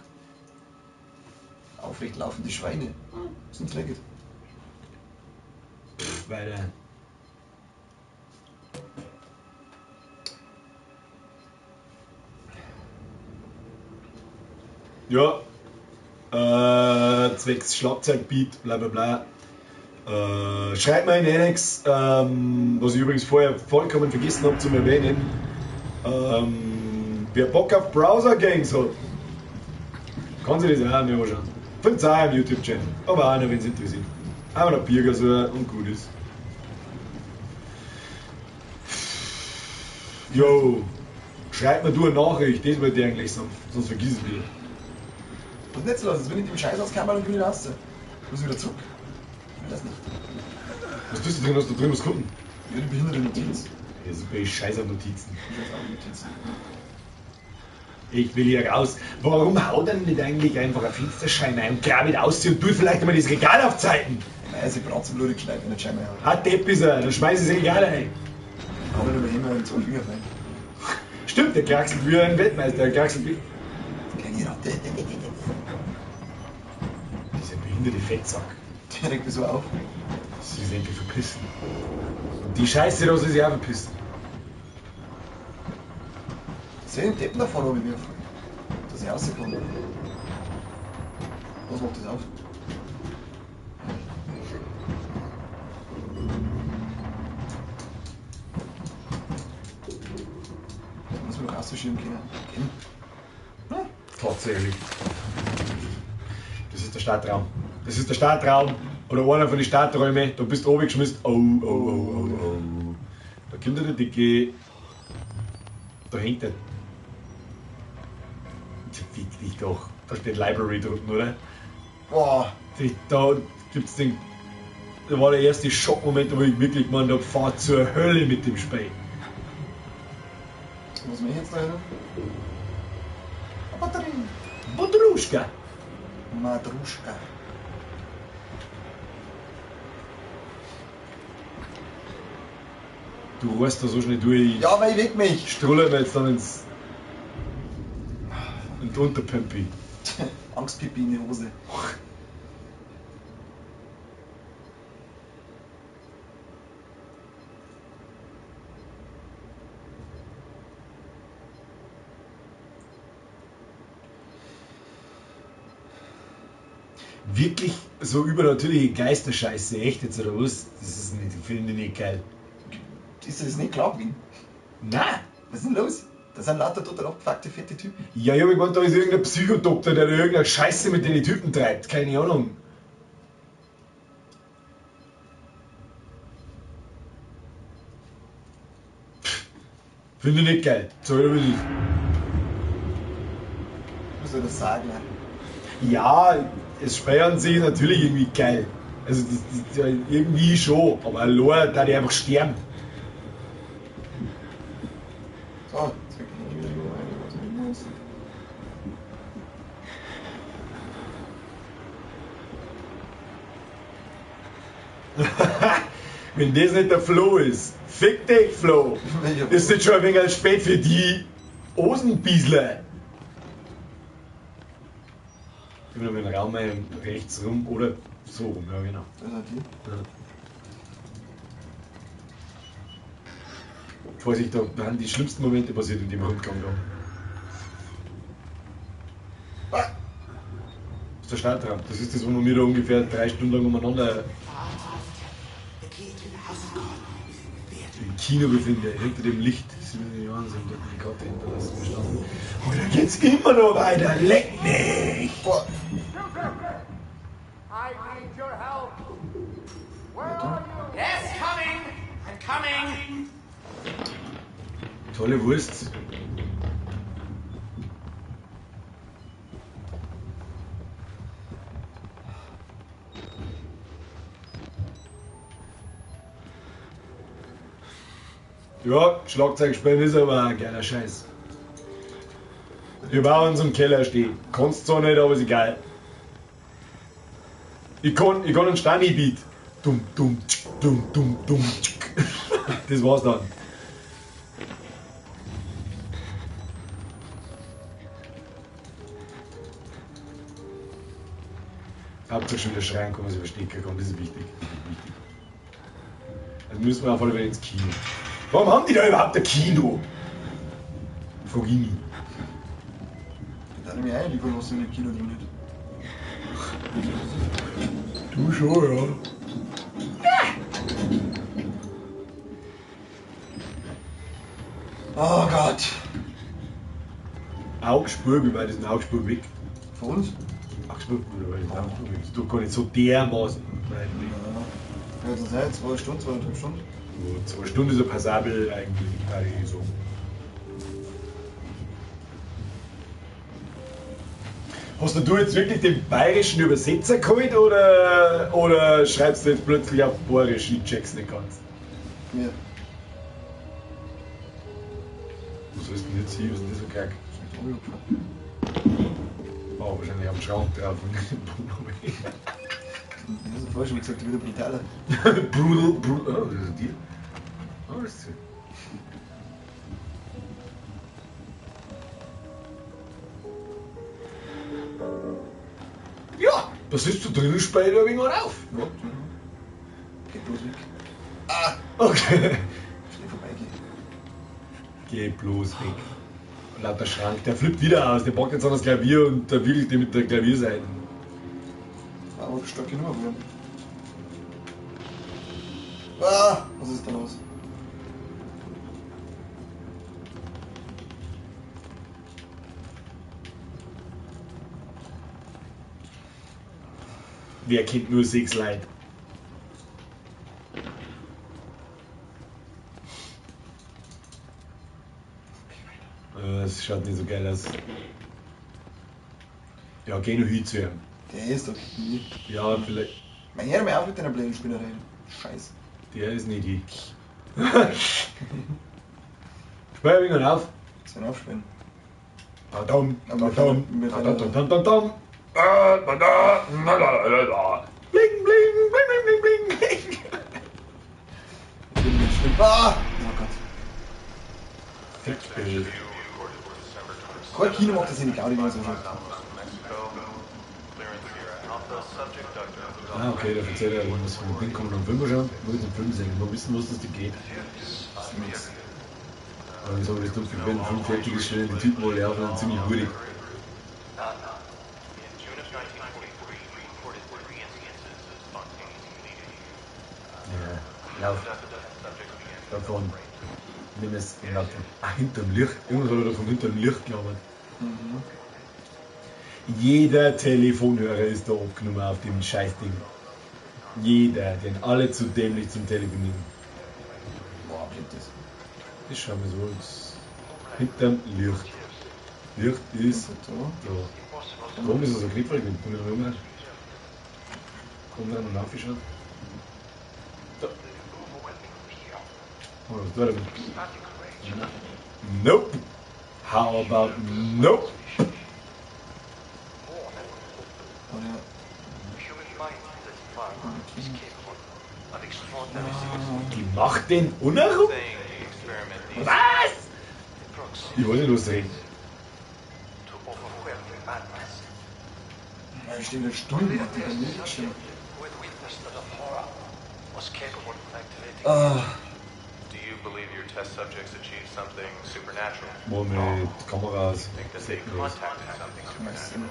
Aufrecht laufende Schweine. Sind lecker. Weiter. Ja. Zwecks Schlagzeugbeat, bla bla bla. Schreibt mir in Annex, was ich übrigens vorher vollkommen vergessen habe zu erwähnen. Wer Bock auf Browser Games hat, kann sich das auch mir anschauen. Find's auch im YouTube-Channel, aber auch nur, wenn es interessiert. Einfach noch Bier so und gut ist. Jo, schreib mir du eine Nachricht, das wollte ich eigentlich sagen, sonst vergiss ich wieder. Was ist denn jetzt los? Jetzt bin ich dem Scheiß ausgekommen und bin wieder raus. Ich muss wieder zurück. Ich will das nicht. Was tust du drin? Hast du drin was gucken? Ja, die behinderte Notiz. Ja, super, ich scheiß auf Notizen. Ich scheiß auf Notizen. Ich will hier raus. Warum haut er nicht eigentlich einfach ein Fensterscheibe ein und grabt aus und tut vielleicht einmal das Regal aufzeiten? Nein, sie braucht zum Blut geschneit, wenn der Scheibe haut. Ah, Depp ist er, dann schmeiß ich das Regal ein. Hau mir nur immer einen zwei Finger rein. Stimmt, der kraxelt wie ein Weltmeister, der kraxelt wie. Kleine Ratte. Dieser behinderte Fettsack. Der regt mich so auf. Das ist endlich verpissen. Und die Scheiße da soll sich auch verpissen. Soll ich den Deppen da vorne werfen? Dass ich rauskomme. Was macht das auf? Das muss man doch rausschieben können. Gehen. Tatsächlich. Das ist der Startraum. Das ist der Startraum. Oder einer von den Starträumen. Da bist du oben geschmissen. Oh, oh, oh, oh, oh. Da kommt der Dicke. Da hängt der. Fick dich doch. Da steht Library drunten, oder? Boah. Da gibt's den. Da war der erste Schockmoment, wo ich wirklich gemeint habe, fahr zur Hölle mit dem Spiel. Was mach ich jetzt da hin? Batterie. Batruschka. Madruschka. Du rohrst da so schnell durch. Ja, weil ich weg mich. Strulle mir jetzt dann ins. In die Unterpimpi. Angstpipi in die Hose. Wirklich so übernatürliche Geisterscheiße, echt jetzt oder was? Das ist nicht, finde ich nicht geil. Ist das nicht klar gewesen? Nein! Was ist denn los? Das sind lauter total abgefuckte, fette Typen. Ja, ich hab gemeint, da ist irgendein Psychodoktor, der da irgendeine Scheiße mit den Typen treibt. Keine Ahnung. Finde ich nicht geil. Soll ich nicht. Was soll das sagen? Ja, es speichern sich natürlich irgendwie geil. Also das irgendwie schon, aber allein, da die einfach sterben. So, jetzt kann ich wieder rein, was ich muss. Wenn das nicht der Flo ist, fick dich, Flo! Das ist schon ein wenig spät für die Osenbiesler. Ich bin den Raum rechts rum oder so rum, ja genau. Das ist die. Ja. Vorsicht, da haben die schlimmsten Momente passiert in dem Rundgang da. Ah. Das ist der Startraum. Das ist das, wo wir da ungefähr 3 Stunden lang umeinander im Kino befinden, hinter dem Licht. Das sind die Wahnsinn, da die Karte hinterlassen bestanden. Und da geht's immer noch weiter. Leck mich! Boah. I need your help. Where are you? Yes, coming. I'm coming. Tolle Wurst. Ja, Schlagzeug spielen ist aber ein geiler Scheiß. Ich war in unserem Keller stehen. Kannst zwar nicht, aber ist egal. Ich kann einen Stani-Beat. Dum, dum, tsch, dum, dum, dum, tsch. Das war's dann. Hauptsache schon wieder schreien kann, was ich verstecken kann, das ist wichtig. Das ist wichtig. Also müssen wir auf alle Fälle ins Kino. Warum haben die da überhaupt ein Kino? Frag ich mich. Da nehme ich einliefern, was in dem Kino drin ist. Du schon, ja. Oh Gott. Augsburg, wie weit ist denn Augsburg weg? Von uns? Augsburg, wie weit ist Augsburg weg? Das ist doch gar nicht so dermaßen weit weg. Ja. Ja, das sind 2 Stunden, 2,5 Stunden. So, 2 Stunden ist ja passabel eigentlich, würde ich sagen. Hast du jetzt wirklich den bayerischen Übersetzer geholt oder schreibst du jetzt plötzlich auf Bayerisch? Ich check's nicht ganz. Ja. Was ist denn jetzt hier? Was ist denn das für ein Kack? Oh, wahrscheinlich am Schrank drauf. Das ist vorher schon gesagt, wieder brutaler. Brutal, brutal. Oh, das ist dir. Oh, das ist ja, da sitzt du drinnen, speit ein wenig auf. Ja, geh bloß weg. Ah! Okay. Schnell vorbeigehen. Geh bloß weg. Lauter Schrank, der flippt wieder aus, der packt jetzt an das Klavier und der wiegelt den mit der Klavierseite. Aber stark genug geworden. Ah! Was ist da los? Wer kennt nur 6 Leute? Das schaut nicht so geil aus. Ja, geh noch hin zu ihm. Der ist doch nie. Ja, vielleicht. Mein Herr, mir auf mit deiner blöden Spinnerei. Scheiße. Der ist nicht die. Spür ein wenig auf. Soll ich aufspielen? Dam, dam, dam, dam, dam, dam, dam. Bling, bling, bling, bling, bling, bling. Ah! Oh Gott. Kein Kino macht das in die Gaudi mal so schön. Ah, okay, der erzählt ja, was von dem Ding kommt und Film schauen. Ich will den Film sehen, mal wissen, was das da geht. Aber ich sage, das tut, wenn der Film fertig ist, stellen die Typen alle auf und dann ziemlich wurig. Ja, lauf. Davon. Nimm es laut. Ah, hinterm Licht. Irgendwas hat er da von hinterm Licht gelabert. Mhm. Jeder Telefonhörer ist da abgenommen auf dem Scheißding. Jeder, denn alle zu dämlich zum Telefonieren. Boah, blinkt das. Das schauen wir so aus. Hinterm Licht. Licht ist Da. da. Warum ist er so knifflig? Wenn du nicht mehr Komm da noch nachschauen. Da. Oh, was tut er denn? Nope. How about nope? Die macht den Unerrum? Was? Ich weiß nicht, was reden. Ich stehe wieder Stunden auf der Milchschirm. Ah. Do you believe your test subjects achieved something supernatural? Moment, Kameras. Think that they contacted something supernatural?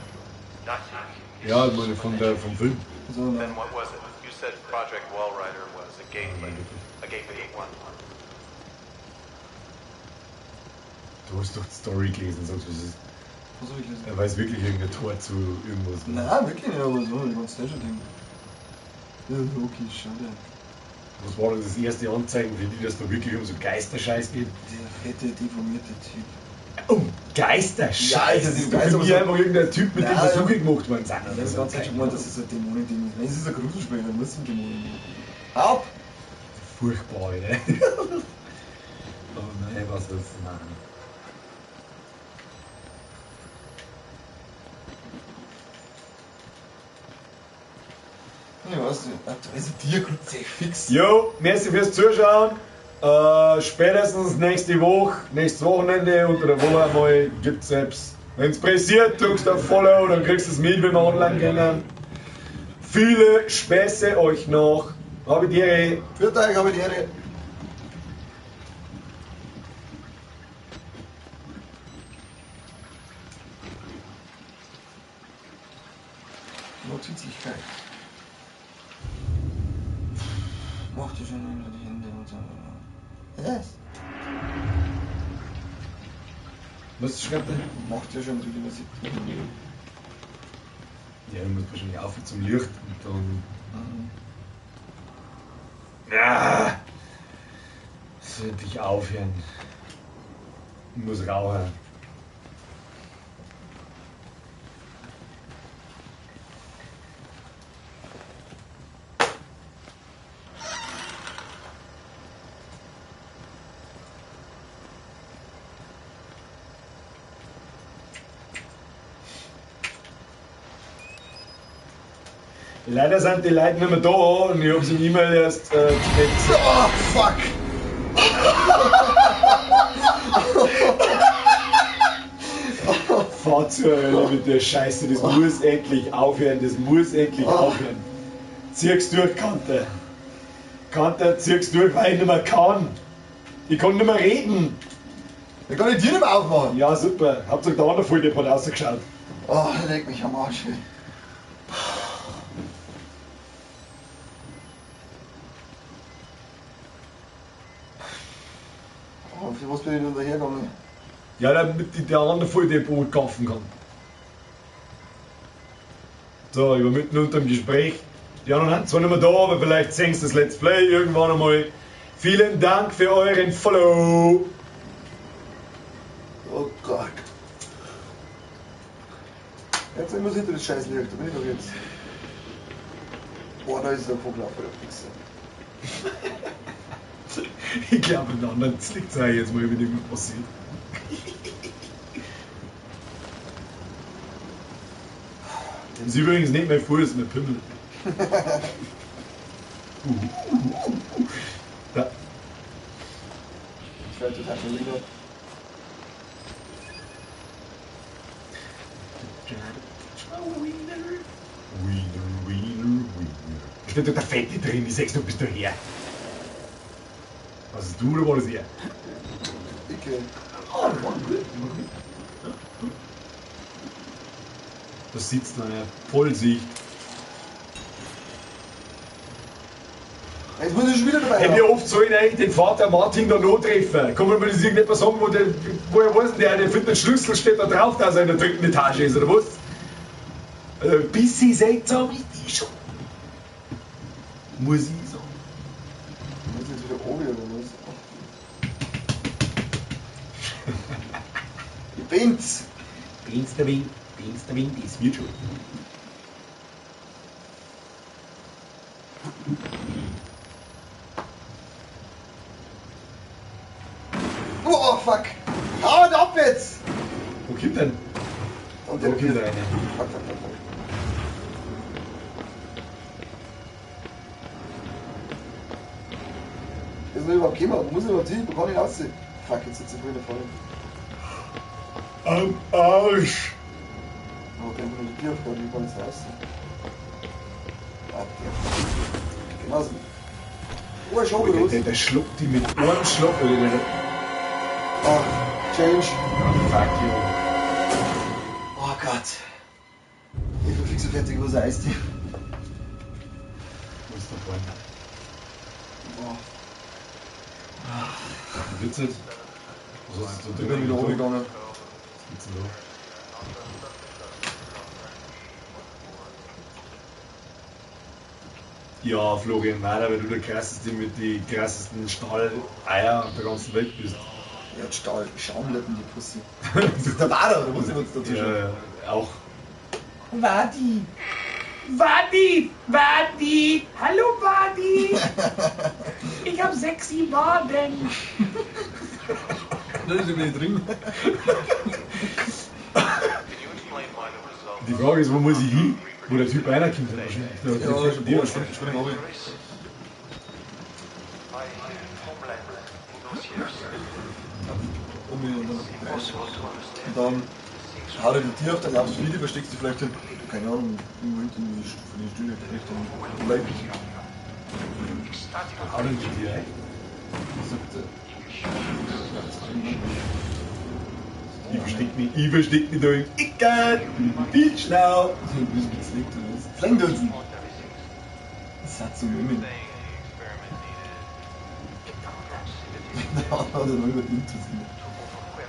Ja, ich meine von der, vom Film. Then what was it? You said Project Wallrider was a gateway. A gateway to what? Du hast doch die Story gelesen, sagst du, was ist. Was hab ich gelesen? Er weiß wirklich irgendein Tor zu irgendwas. Nein, wirklich nicht, aber so, die ganze Zeit schon denken. Ja, okay, schade. Was war denn das erste Anzeichen für die, dass da wirklich um so Geisterscheiß geht? Der fette, deformierte Typ. Um Geisterscheiß? Ja, das ist doch für mich einfach irgendein Typ, mit dem Versuche gemacht worden sind. Ich hab die ganze Zeit schon gemeint, dass es ein Dämonending ist. Nein, es ist ein Gruselspiel, da muss ein Dämonen geben. Ab! Furchtbar, ne? Oh nein, was ist das? Nein. Ich weiß nicht, also dir kriegt sich fix. Jo, merci fürs Zuschauen. Spätestens nächste Woche, nächstes Wochenende, unter der Woche einmal gibt's selbst. Wenn's pressiert, drückst auf Follow, dann kriegst du es mit, wenn wir online gehen. Viele Späße euch noch. Habe die Ehre. Für euch, habe die Ehre. Notizlichkeit. Macht ihr schon unter die Hände und so. Was? Was schreibt er? Macht ihr schon die Musik. Ja, du musst wahrscheinlich auf zum Licht und dann. Ja! Sollte ich aufhören. Ich muss rauchen. Leider sind die Leute nicht mehr da und ich habe sie im E-Mail erst spät gesehen. Oh, fuck! Fahr zur Hölle mit der Scheiße, das muss endlich aufhören, das muss endlich aufhören. Zieh's durch, Kante. Kante, zieh's durch, weil ich nicht mehr kann. Ich kann nicht mehr reden. Ich kann die Tür nicht mehr aufmachen. Ja, super. Hauptsache der andere Volldepp hat rausgeschaut. Oh, leck mich am Arsch. Ey. Oh, für was bin ich denn dahergegangen? Ja, damit ich der andere Volldepp kaufen kann. So, ich war mitten unter dem Gespräch. Die anderen sind zwar nicht mehr da, aber vielleicht sehen sie das Let's Play irgendwann einmal. Vielen Dank für euren Follow. Oh Gott. Jetzt muss hinter das scheiß Licht, da bin ich doch jetzt. Boah, da ist der Vogel auf der Pixel. Ich glaube, in anderen liegt es jetzt mal, wenn irgendwas passiert. Das ist übrigens nicht mein Fuß, mein Pimmel. Da. Ich werde total schon wieder. Wiener, Wiener, Wiener. Da steht doch der Fette drin, ich sag's nur, bist du her. Was ist du oder war das er? Ich. Oh, das war gut. Das war gut. Ja, gut. Da sitzt einer Vollsicht. Jetzt muss ich schon wieder dabei. Hey, wie oft soll ich eigentlich den Vater Martin da noch treffen? Kann man mir das irgendetwas sagen, wo der, woher weiß denn der, der findet den Schlüssel, steht da drauf, dass er in der dritten Etage ist, oder was? Also, ein bisschen seltsam ist die schon. Muss ich sagen. Muss ich jetzt wieder oben oder was? Ich bin's! Bin's der Wind, bin's der Wind, es wird schon. Oh fuck! Haut ab jetzt! Wo kommt denn? Und Wo kommt der eine? Fuck, fuck, fuck, fuck. Ist noch überhaupt gekommen? Wo muss ich überhaupt hin? Wo kann ich raus? Fuck, jetzt sitze ich voll in der Falle. Am Arsch! Oh, der hat nur die Tür aufgehört, wie kann ich jetzt raus? Ah, der. Genau so. Oh, schon Der, los. der, der schluckt die mit einem Schluck. Oder? Ah, change. Fuck you. Oh Gott. Ich bin fix und fertig, wo ist der Eistee? Wo ist der Freund? Boah. Witzig. Was hast du Ich bin wieder hochgegangen. Was gibt's denn da? Ja, Florian Mader, weil du der krasseste mit den krassesten Stahleier der ganzen Welt bist. Ja, Stahl, Schaumlippen, die Pussy. Das ist der Bader, da muss ich uns dazu schauen. Ja, auch. Wadi. Wadi, Wadi. Hallo Wadi. Ich hab sexy Waden. Da ist ich nicht drin. Die Frage ist, wo muss ich hin? Wo der Typ reinkommt wahrscheinlich. Der, Ja, der, ich der, spring, spring runter. Um und dann. Und dann Hau dir die Tür auf, dann laufst du wieder, versteckst dich vielleicht, keine Ahnung, irgendwo hinten in die, von den Stühlen Richtung Leipzig. Hau denn die Tür ein? Sagt er. Ich versteck mich da im Icke, bin viel schlau. Du bist bezwickt, du bist. Flängdunsen! Das hat so Mimmen. Da hat er noch über Intus.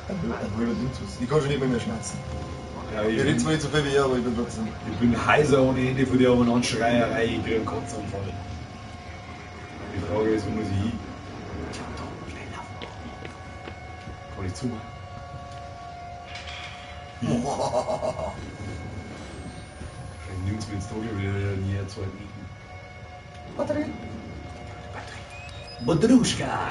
Ein halber Intus. Ich kann schon nicht mehr schmerzen. Ja, Ich rede zwar nicht so viel wie er, aber ich bin trotzdem. Ich bin heiser ohne Ende von der Anschreierei, ich krieg einen Kotzanfall. Die Frage ist, wo muss ich hin? Tja, da, schnell laufen. Kann ich zumachen? Vielleicht nirgends mehr ins Dunkel, wieder nie erzeugt mieten. Batterie! Batterie. Badruschka!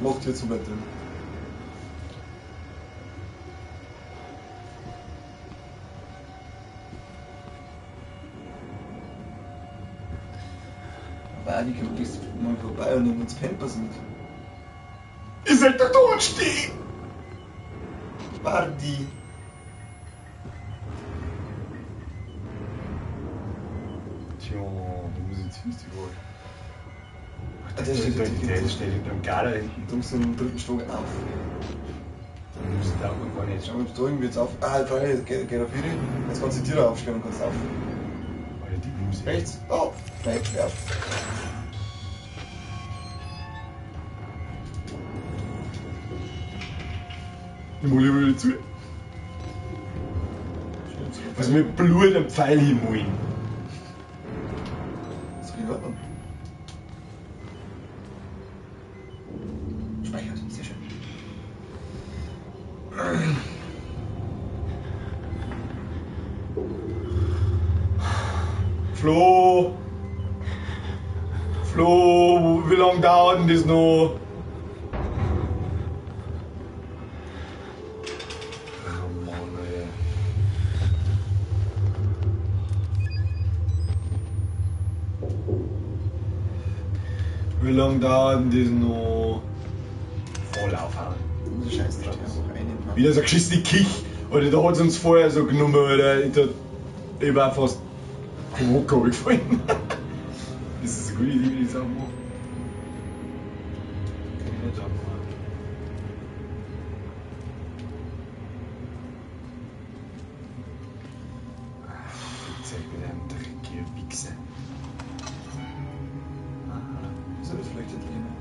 Macht hier zu weit drin. Aber die kommt jetzt mal vorbei und nimmt uns Pampers mit. Ihr sollt doch da unten stehen! Bardi! Tja, wo muss ich jetzt hin, ist die Frage. Ach, Der der steht steht, hinter- der steht hinterm Gader hinten. Du musst im dritten Stock auf. Da muss ich da man gar nicht. Schau mal, ob du irgendwie jetzt auf. Ah, freilich, geht auf Vieri. Jetzt kannst du die Tür aufsperren und kannst auf. Alter, die Musik. Rechts. Oh, nein, schwer. Ich muss lieber wieder zu. Was mit Blut am Pfeil hinmalen. Das geht in Ordnung. Speichert, sehr schön. Flo! Flo, wie lange dauert denn das noch? Oh Mann, ey. Wie lange dauert denn das noch? Voll aufhauen. Diese Scheiße steht einfach rein. Wieder so eine geschissene Kich. Alter, da hat's uns vorher so genommen, Alter. Ich war fast vom Hocker gefallen. Das ist eine gute Idee, wie ich das auch mache. Kann ich nicht abmachen. Fickt euch mit einem Dreck, ihr Wichser. Soll das vielleicht jetzt nehmen?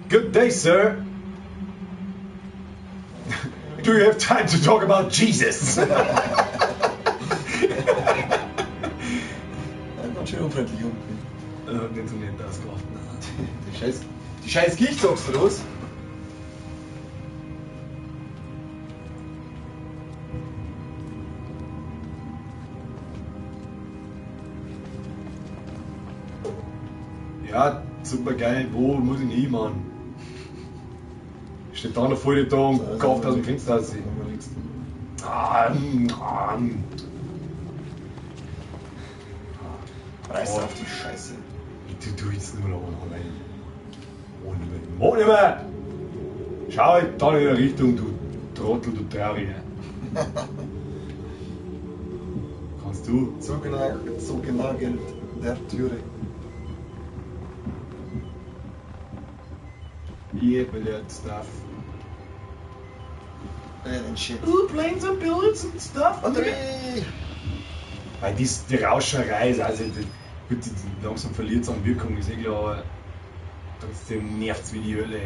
Good day, sir. Do you have time to talk about Jesus? Ja, ganz schön unfreundlich irgendwie. Nicht so nett ausgelacht. Die scheiß Gicht, sagst du was? Ja, super geil. Wo muss ich denn hin, Mann? Steht da noch voll da und kauft aus dem Fenster raus. Ah, ah, Reiß auf die Scheiße. Du, du jetzt nur noch allein. Ohne mehr. Ohne mehr! Schau da in der Richtung, du Trottel, du Trauriger. Kannst du? So genau, so genagelt der Türe. Yeah, billiard stuff. Den Shit. Ooh, playing some billiards and stuff. Batterie! Weil dies, die Rauscherei ist, also die, gut, die langsam verliert es an Wirkung, ist eh klar, aber trotzdem nervt es wie die Hölle.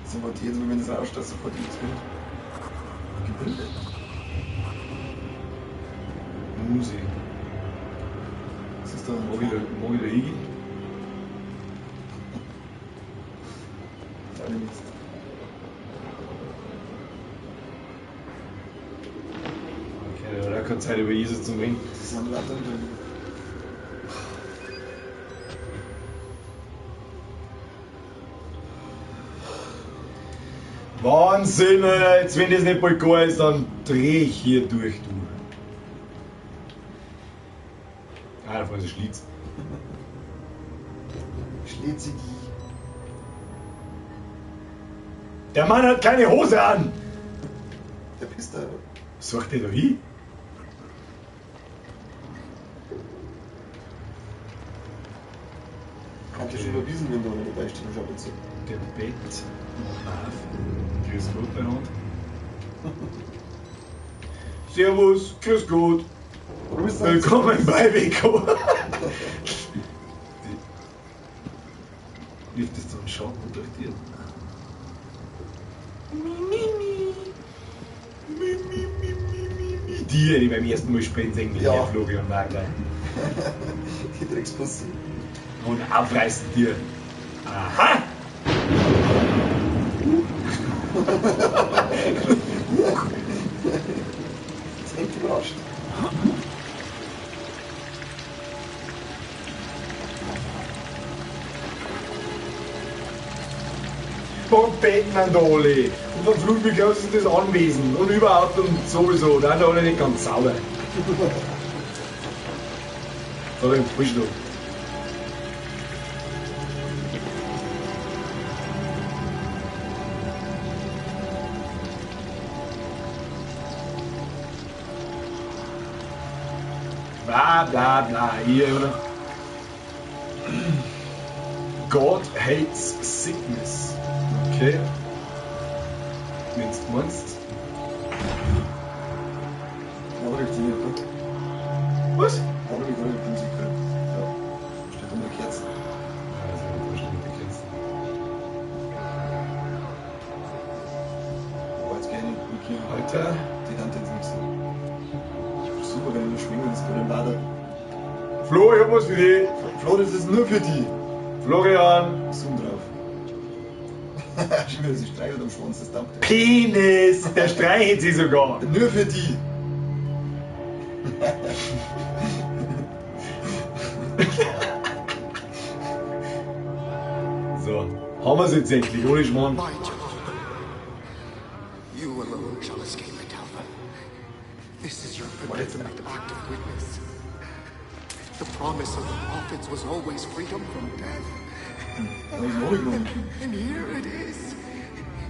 Sofort jedes Mal, wenn es rauscht, dass sofort nichts kommt. Gebrülle. Musik. Was ist da? Mag ich da hingehen? Alle Mist. Okay, da hat auch keine Zeit über Jesus zum Reden. Das sind lauter drin. Wahnsinn, Alter. Jetzt wenn das nicht bald gar ist, dann dreh ich hier durch, du. Ah, da vorne ist ein Schlitz. Schlitzig. Der Mann hat keine Hose an! Der pisst da. Was sucht der da hin? Habt ihr schon überwiesen, wenn da noch dabei steht und schaut jetzt so. Der Bett. Grüß Gott, beieinander. Servus, grüß Gott. Grüß Willkommen bei Beko. Wirft das so einen Schatten durch dir? Mi, mi, mi. Mi, mi, mi, mi, mi, mi. Die, die beim ersten Mal spielen, singen mit Ja. der Florian Wagner. Die Dreckspussy. Und aufreißen dir. Aha! Das hängt überrascht. Trompeten an der alle. Und vom Flugzeug aus ist das Anwesen. Und überhaupt und sowieso. Da sind alle nicht ganz sauber. Da den Frühstück. Bla bla bla. Hier, oder? God hates sickness. Okay. Wenn du meinst. Aber ich nicht, ne? Was? Aber ich gerade bin sicher. Ja. Steht unter Kerzen. Also, da steht die Kerzen. Aber jetzt gerne mit hier. Alter. Die Hand jetzt nichts. Super, wenn du schwingen, das gerade Lader. Flo, ich hab was für dich. Flo, das ist nur für die. Florian. Zoom drauf. Schon wieder, sie streichelt am Schwanz, das taugt. Penis. Der streichelt sie sogar. Nur für die. So. Haben wir's jetzt endlich, ohne Schmarrn. My child, you alone shall escape it, Alpha. This is your penultimate act of witness. The promise of the prophets was always freedom from death. Da ist noch genommen. And here it is.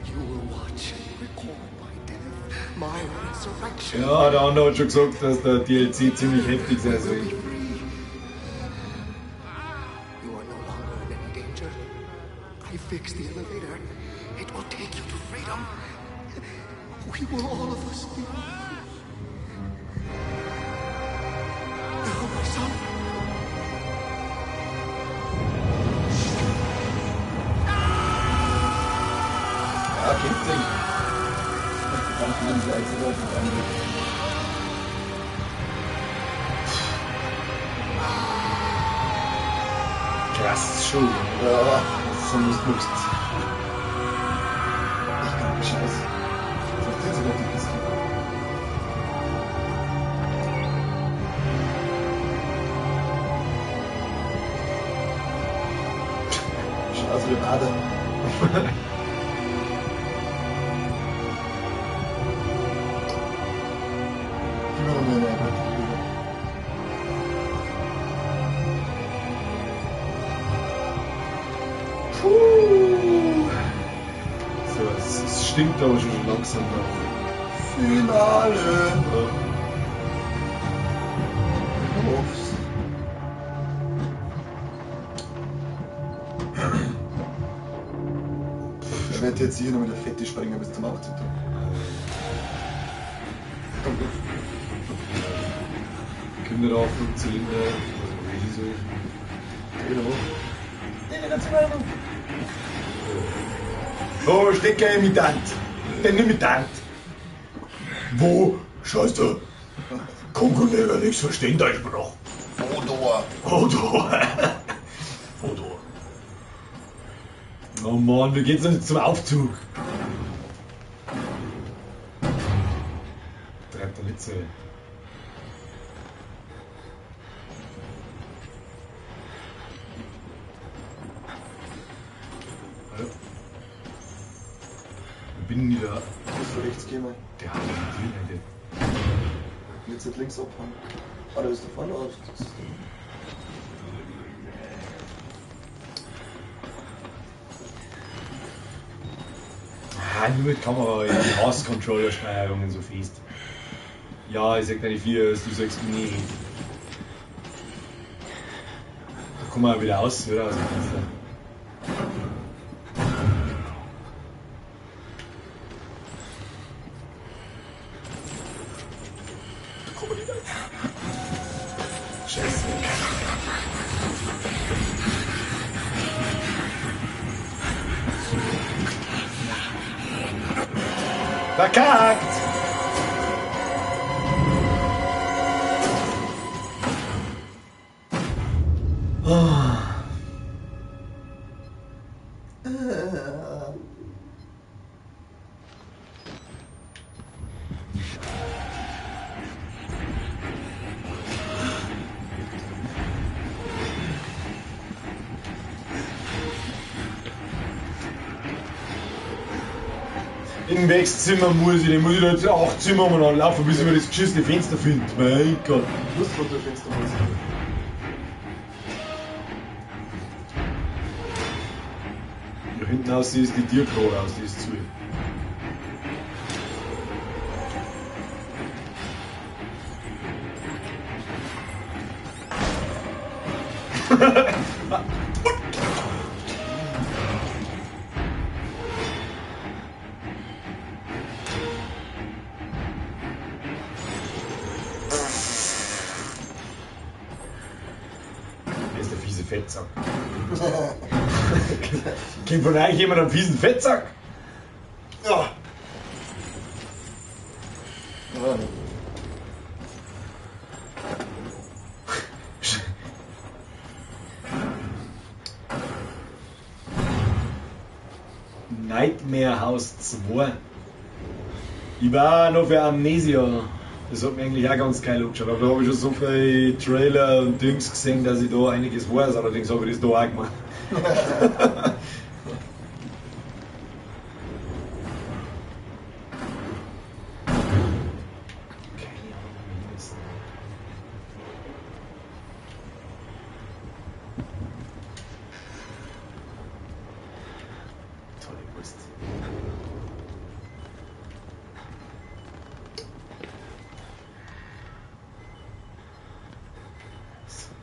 You will watch and record my death, my resurrection. Ja, der andere hat schon gesagt, dass der DLC ziemlich heftig sein You will soll. be free. You are no longer in any danger. I fixed the elevator. It will take you to freedom. We will all of us be free. Now, my son. Ja, kennt sich. Danke, wenn sie eins oder zwei. Krass schon. Ja, Das ist so was machst. echt kranke Scheiße. Das macht jetzt sogar die Piste. Schau, so der Bader. Gib mir noch mal eine Batterie. Puh. So, es stinkt aber schon langsam nach. Finale! Ja. Ups. Ich werde jetzt hier noch mit der Fette springen bis zum 18. Danke. Kinder auf dem Zylinder, also wie soll. Genau. Oh, Stecker Imitant. Den Imitant. Wo? Scheiße. Kongo nichts verstehen, da ist mir noch. Odor. Odor. Odor. Oh Mann, wie geht's denn jetzt zum Aufzug? Treibt der Litze. Hallo? Wo bin nieder. Du musst von rechts gehen. Der hat die Tür nicht. Jetzt nicht links abhauen. Ah, da ist da vorne aus. Das ist Ah, nur mit Kamera, die Hass-Controller-Steuerungen so fest. Ja, ich sag deine 4, du sagst nee. Da kommen wir wieder aus, oder? Aus dem Fenster. Da kommen wir nicht weiter. Scheiße. Verkackt! Oh. Im nächsten Zimmer muss ich, den muss ich da jetzt 8 Zimmer umeinander laufen, bis ich mir das geschissene Fenster finde. Mein Gott. Du musst von der Fenster raus. Da hinten aus ist die Tür gerade aus, die ist zu. Der ist der fiese Fettsack. Kennt von euch jemand einen fiesen Fettsack? Ja. Ja. Nightmare House 2. Ich war noch für Amnesia. Das hat mir eigentlich auch ganz geil angeschaut. Aber da habe ich schon so viele Trailer und Dings gesehen, dass ich da einiges weiß. Allerdings habe ich das da auch gemacht. Keine Ahnung, wie das ist. Tolle Wurst. Super.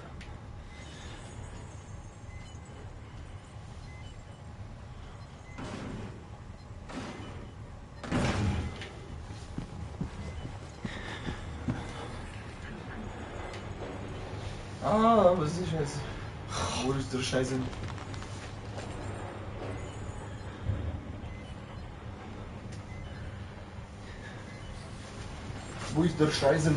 Ah, was ist die Scheiße? Wo ist der Scheiße? Wo ist der Scheiße?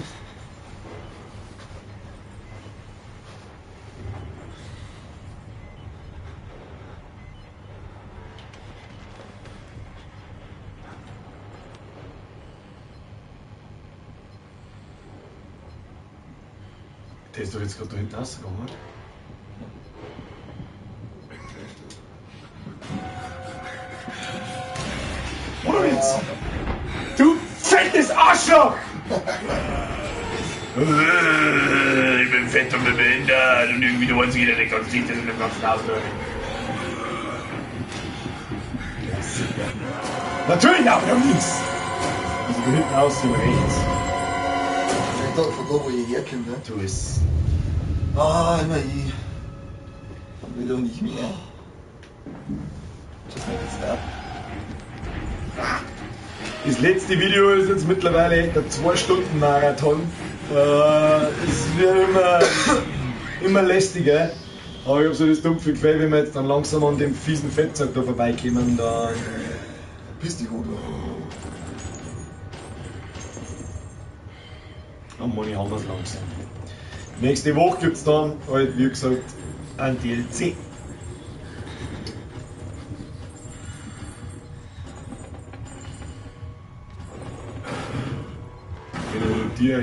Der ist doch jetzt gerade da hinten rausgegangen, oder? Oder jetzt? Du fettes Arschloch! Ich bin fett und bin behindert und irgendwie du Einzige, der nicht ganz sieht, ist in dem ganzen Haus. Ja, super. Natürlich auch nach links! Also da hinten aus und rechts. Von da, wo ich herkomme, ne? Du bist. Ah, immer ich. Will doch nicht mehr. Just make it stop. Das letzte Video ist jetzt mittlerweile der 2-Stunden-Marathon. Es wird immer lästiger. Aber ich habe so das dumpfe Gefühl, wenn wir jetzt dann langsam an dem fiesen Fettsack da vorbeikommen, dann. Piss dich, oder? Oh Mann, ich haben wir's langsam. Nächste Woche gibt's dann halt, wie gesagt, ein DLC. Ja,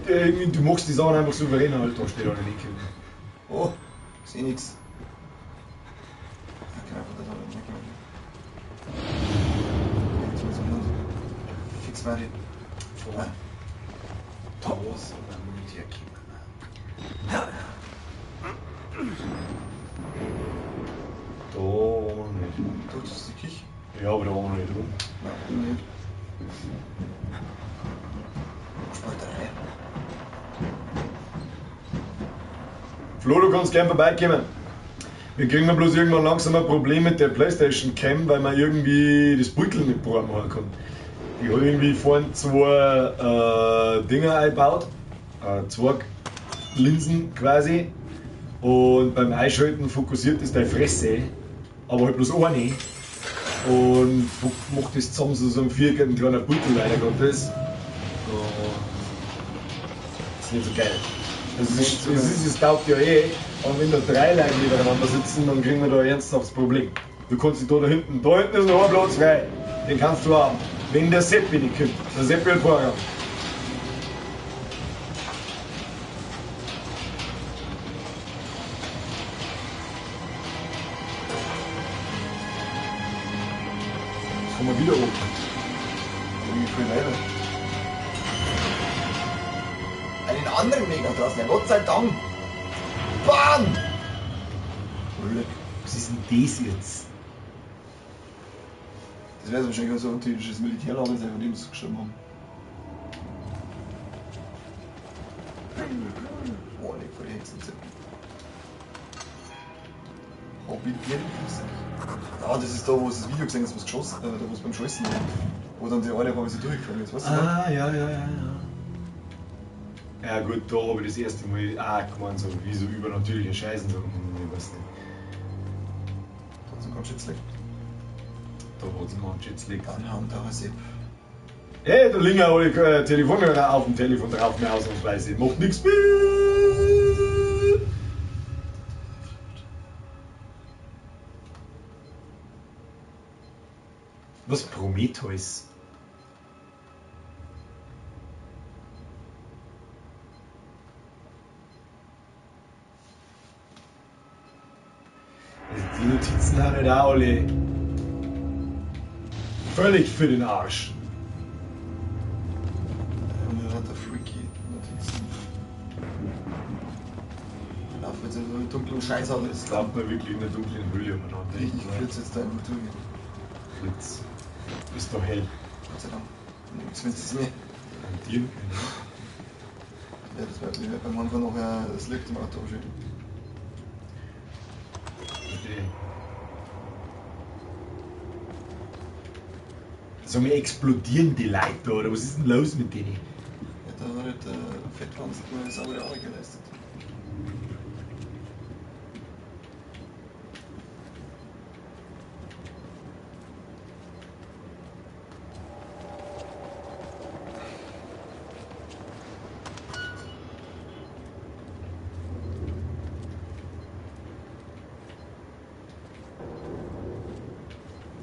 irgendwie, du machst die Sachen einfach souverän, halt, da steht auch nicht. Oh, ich seh nix. Ja, genau. 2. Von da sind wir nicht hergekommen. Da waren wir nicht. Doch, das ist die Kirche. Ja, aber da waren wir noch nicht drin. Nein, nicht. Spalterei. Flo, du kannst gern vorbeikommen. Wir kriegen bloß irgendwann langsam ein Problem mit der PlayStation Cam, weil man irgendwie das Beutel nicht machen kann. Die hat irgendwie vorhin zwei Dinger eingebaut, zwei Linsen quasi. Und beim Einschalten fokussiert es deine Fresse, aber halt bloß eine. Und macht das zusammen so einen viereckigen kleinen Beutel, leider Gottes. Und das ist nicht so geil. Also es taugt ja eh, aber wenn da drei Leute nebeneinander sitzen, dann kriegen wir da ernsthaft das Problem. Du kannst dich da hinten ist noch ein Platz frei, den kannst du haben. Wenn der Seppi nicht kommt, der Seppi hat Vorrang. Jetzt kommen wir wieder oben. Irgendwie voll leider. Einen anderen Weg nach draußen, ja Gott sei Dank! Bahn! Was ist denn das jetzt? Das wäre wahrscheinlich so ein unterirdisches Militärlager sein, von dem sie es geschrieben haben. Boah, leg voll die Hexen. Hobbit. Ah, das ist da, wo es das Video gesehen hat, wo es geschossen, da wo es beim Schießen war. Wo dann die eine auf einmal so durchgeflogen ist, weißt du? Ah, ja. Ja gut, da habe ich das erste Mal auch gemeint, so wie so übernatürliche Scheißen, so, ich weiß nicht. Da hat es ganz schön gelegt. Da hat es ganz schön gelegt. Dann haben da was. Hey, da liegen ja alle Telefonhörer auf dem Telefon drauf, mehr ausnahmsweise. Macht nichts mehr. Was Prometheus? Also die Notizen haben halt auch alle völlig für den Arsch. Und dann hat der freaky Notizen. Da laufen jetzt in so einen dunklen Scheiß an. Das glaubt man wirklich in der dunklen Höhle umeinander. Richtig flitzt jetzt da einfach durch. Blitz. Ist doch hell. Gott sei Dank. Zumindest ist mir. An dir? Ja, das war mir beim Anfang noch das Licht im Auto abschalten. Okay. So, mir explodieren die Leute da, oder was ist denn los mit denen? Ja, da hat halt der Fettwanst mal eine saubere Arbeit geleistet.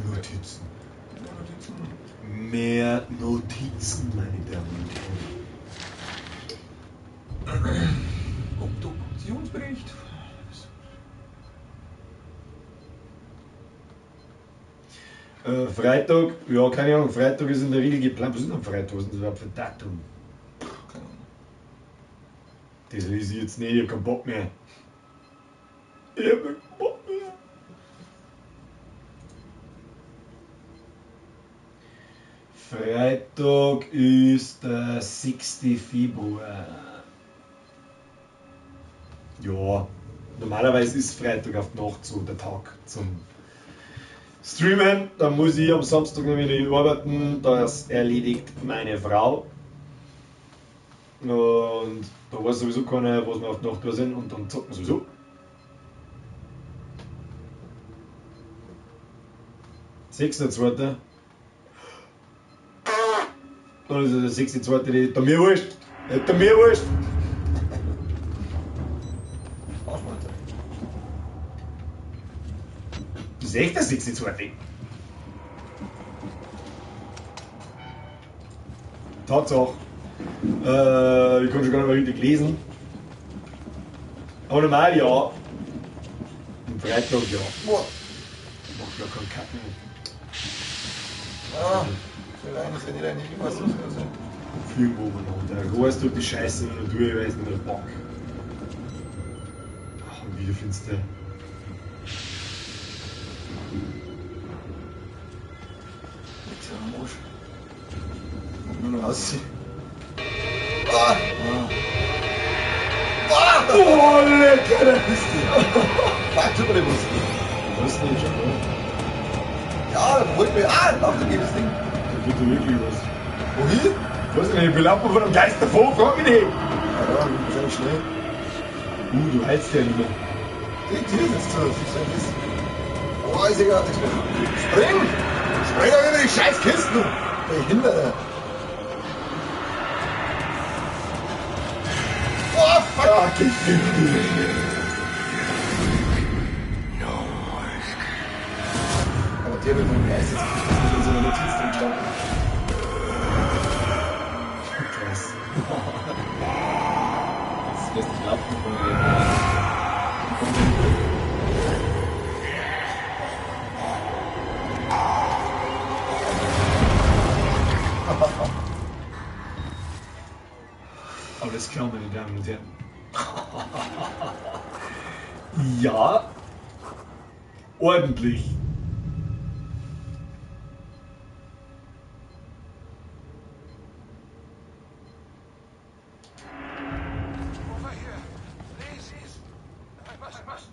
Notizen. Mehr Notizen, meine Damen und Herren. Obduktionsbericht. Freitag, ja, keine Ahnung, Freitag ist in der Regel geplant. Was ist denn am Freitag? Was ist denn das überhaupt für ein Datum? Keine Ahnung. Das lese ich jetzt nicht, ich hab keinen Bock mehr. Ich hab keinen Bock mehr. Freitag ist der 6. Februar. Ja, normalerweise ist Freitag auf die Nacht so der Tag zum Streamen. Da muss ich am Samstag nämlich nicht arbeiten. Das erledigt meine Frau. Und da weiß sowieso keiner, was wir auf die Nacht da sind. Und dann zocken wir sowieso. 6.2. Dann ist der 6.2. Da mir wurscht. Da mir wurscht. Das ist echt der 6.2. Tatsache. Ich kann schon gar nicht mehr richtig lesen. Aber normal ja. Am Freitag ja. Boah. Macht ja keinen Kacken. Ah. Schnell rein, ist ja nicht eigentlich, ich weiß nicht, was das Fliegen umeinander. Weißt du, die Scheiße in der Natur, ich weiß nicht mehr, Bock. Ach, und wieder finster. Jetzt ja am Arsch. Und nur noch aussehen. Ah! Ah! Oh, lecker, da bist du. Fuck, tut mir nicht was. Du weißt nicht, oder? Ja, dann holt mir. Ah, lauf, da geht das Ding. Da tut er wirklich was. Wohin? Ich weiß nicht, ich bin laufen von einem Geist davor, frag mich nicht. Ja, ja, wahrscheinlich schnell. Du heilst ja nicht mehr. Die Tür ist zu, siehst du das? Oh, ich seh grad nichts mehr. Spring! Spring doch über die scheiß Kisten, du Behinderter! Oh, fuck! Ah, gefickt. Aber der wird vom Geist jetzt nicht, das ist in so einer Notiz drin gestanden. Krass. Das lässt dich laufen von mir. Alles klar, meine Damen und Herren. Ja, ordentlich. Over here. Please. I must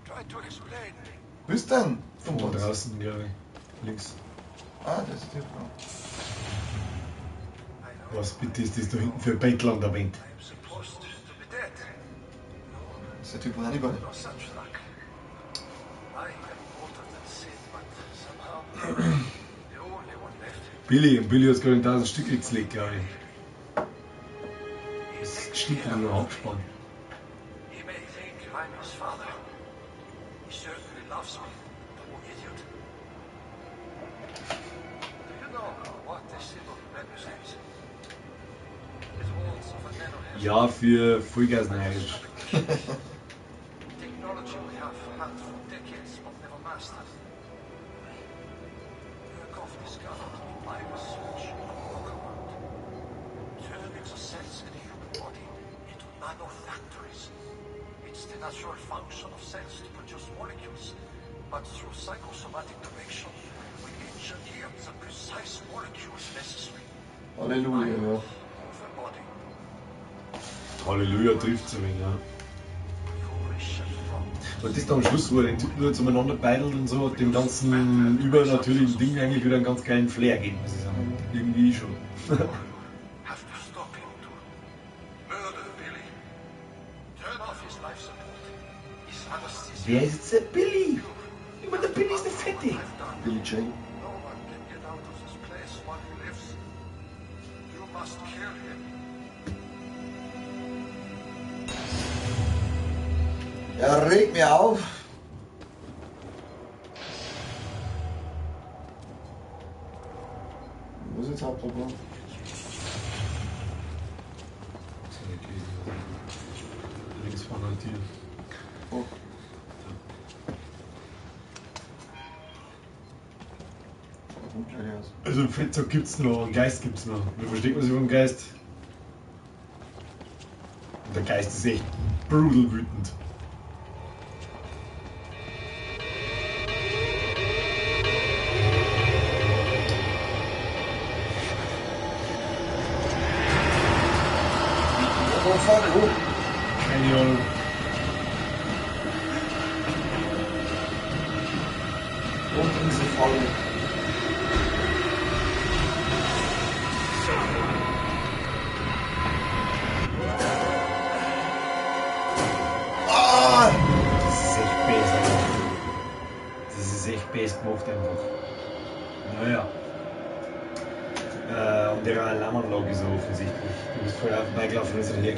try to explain. Wo ist denn? Von draußen, glaube ich. Links. Ah, das ist der Typ. I know Was bitte ist das da hinten für ein Bettel an der Wand? I'm supposed to be dead. Das ist der Typ von Hannibal. No such luck. I am older than Sid, but somehow the only one left. Billy, und Billy hat gerade in 1000 Stücke gezlegt, glaube ich. He Das takes stinkt care nur of noch me. Abspann. He may think I'm his father. He certainly loves me, poor idiot. Do you know what this symbol represents? It holds of a nanohazard. Ja, für Vollgas neidisch. Technology we have had for decades but never mastered. Murkoff discovered in my research a workaround. Turning the cells in the human body into nanofactories. It's the natural function of cells to produce molecules, but through psychosomatic direction, we engineered the precise molecules necessary. Halleluja, ja. Move the body. Halleluja trifft's ein wenig, ja. Foolish and wrong. Und das da am Schluss, wo er den Typen nur zueinander beidelt und so, hat dem ganzen übernatürlichen Ding eigentlich wieder einen ganz geilen Flair gegeben, muss ich sagen. Irgendwie schon. Have to stop him to murder Billy. Turn off his life support. His anesthesia. Wer ist jetzt der Billy? Ich meine, der Billy ist der Fette. I've done. Billy Jane. No one can get out of this place while he lives. You must kill him. Er regt mir auf. Wo ist jetzt Hauptproblem? Das hab ich gelesen. Links vorne ein Tier. Oh. Da kommt gleich aus. Also einen Fettsack gibt's noch, einen Geist gibt's noch. Wie versteht man sich vom Geist? Und der Geist ist echt brutal wütend. Oh, fuck, oh. Keine Ahnung. Und diese Falle. Ah! Das ist echt best, Alter. Das ist echt best gemacht einfach. Naja. Und der Alarmanlage ist er offensichtlich. Du bist vorher vorbeigelaufen, als er hergekommen.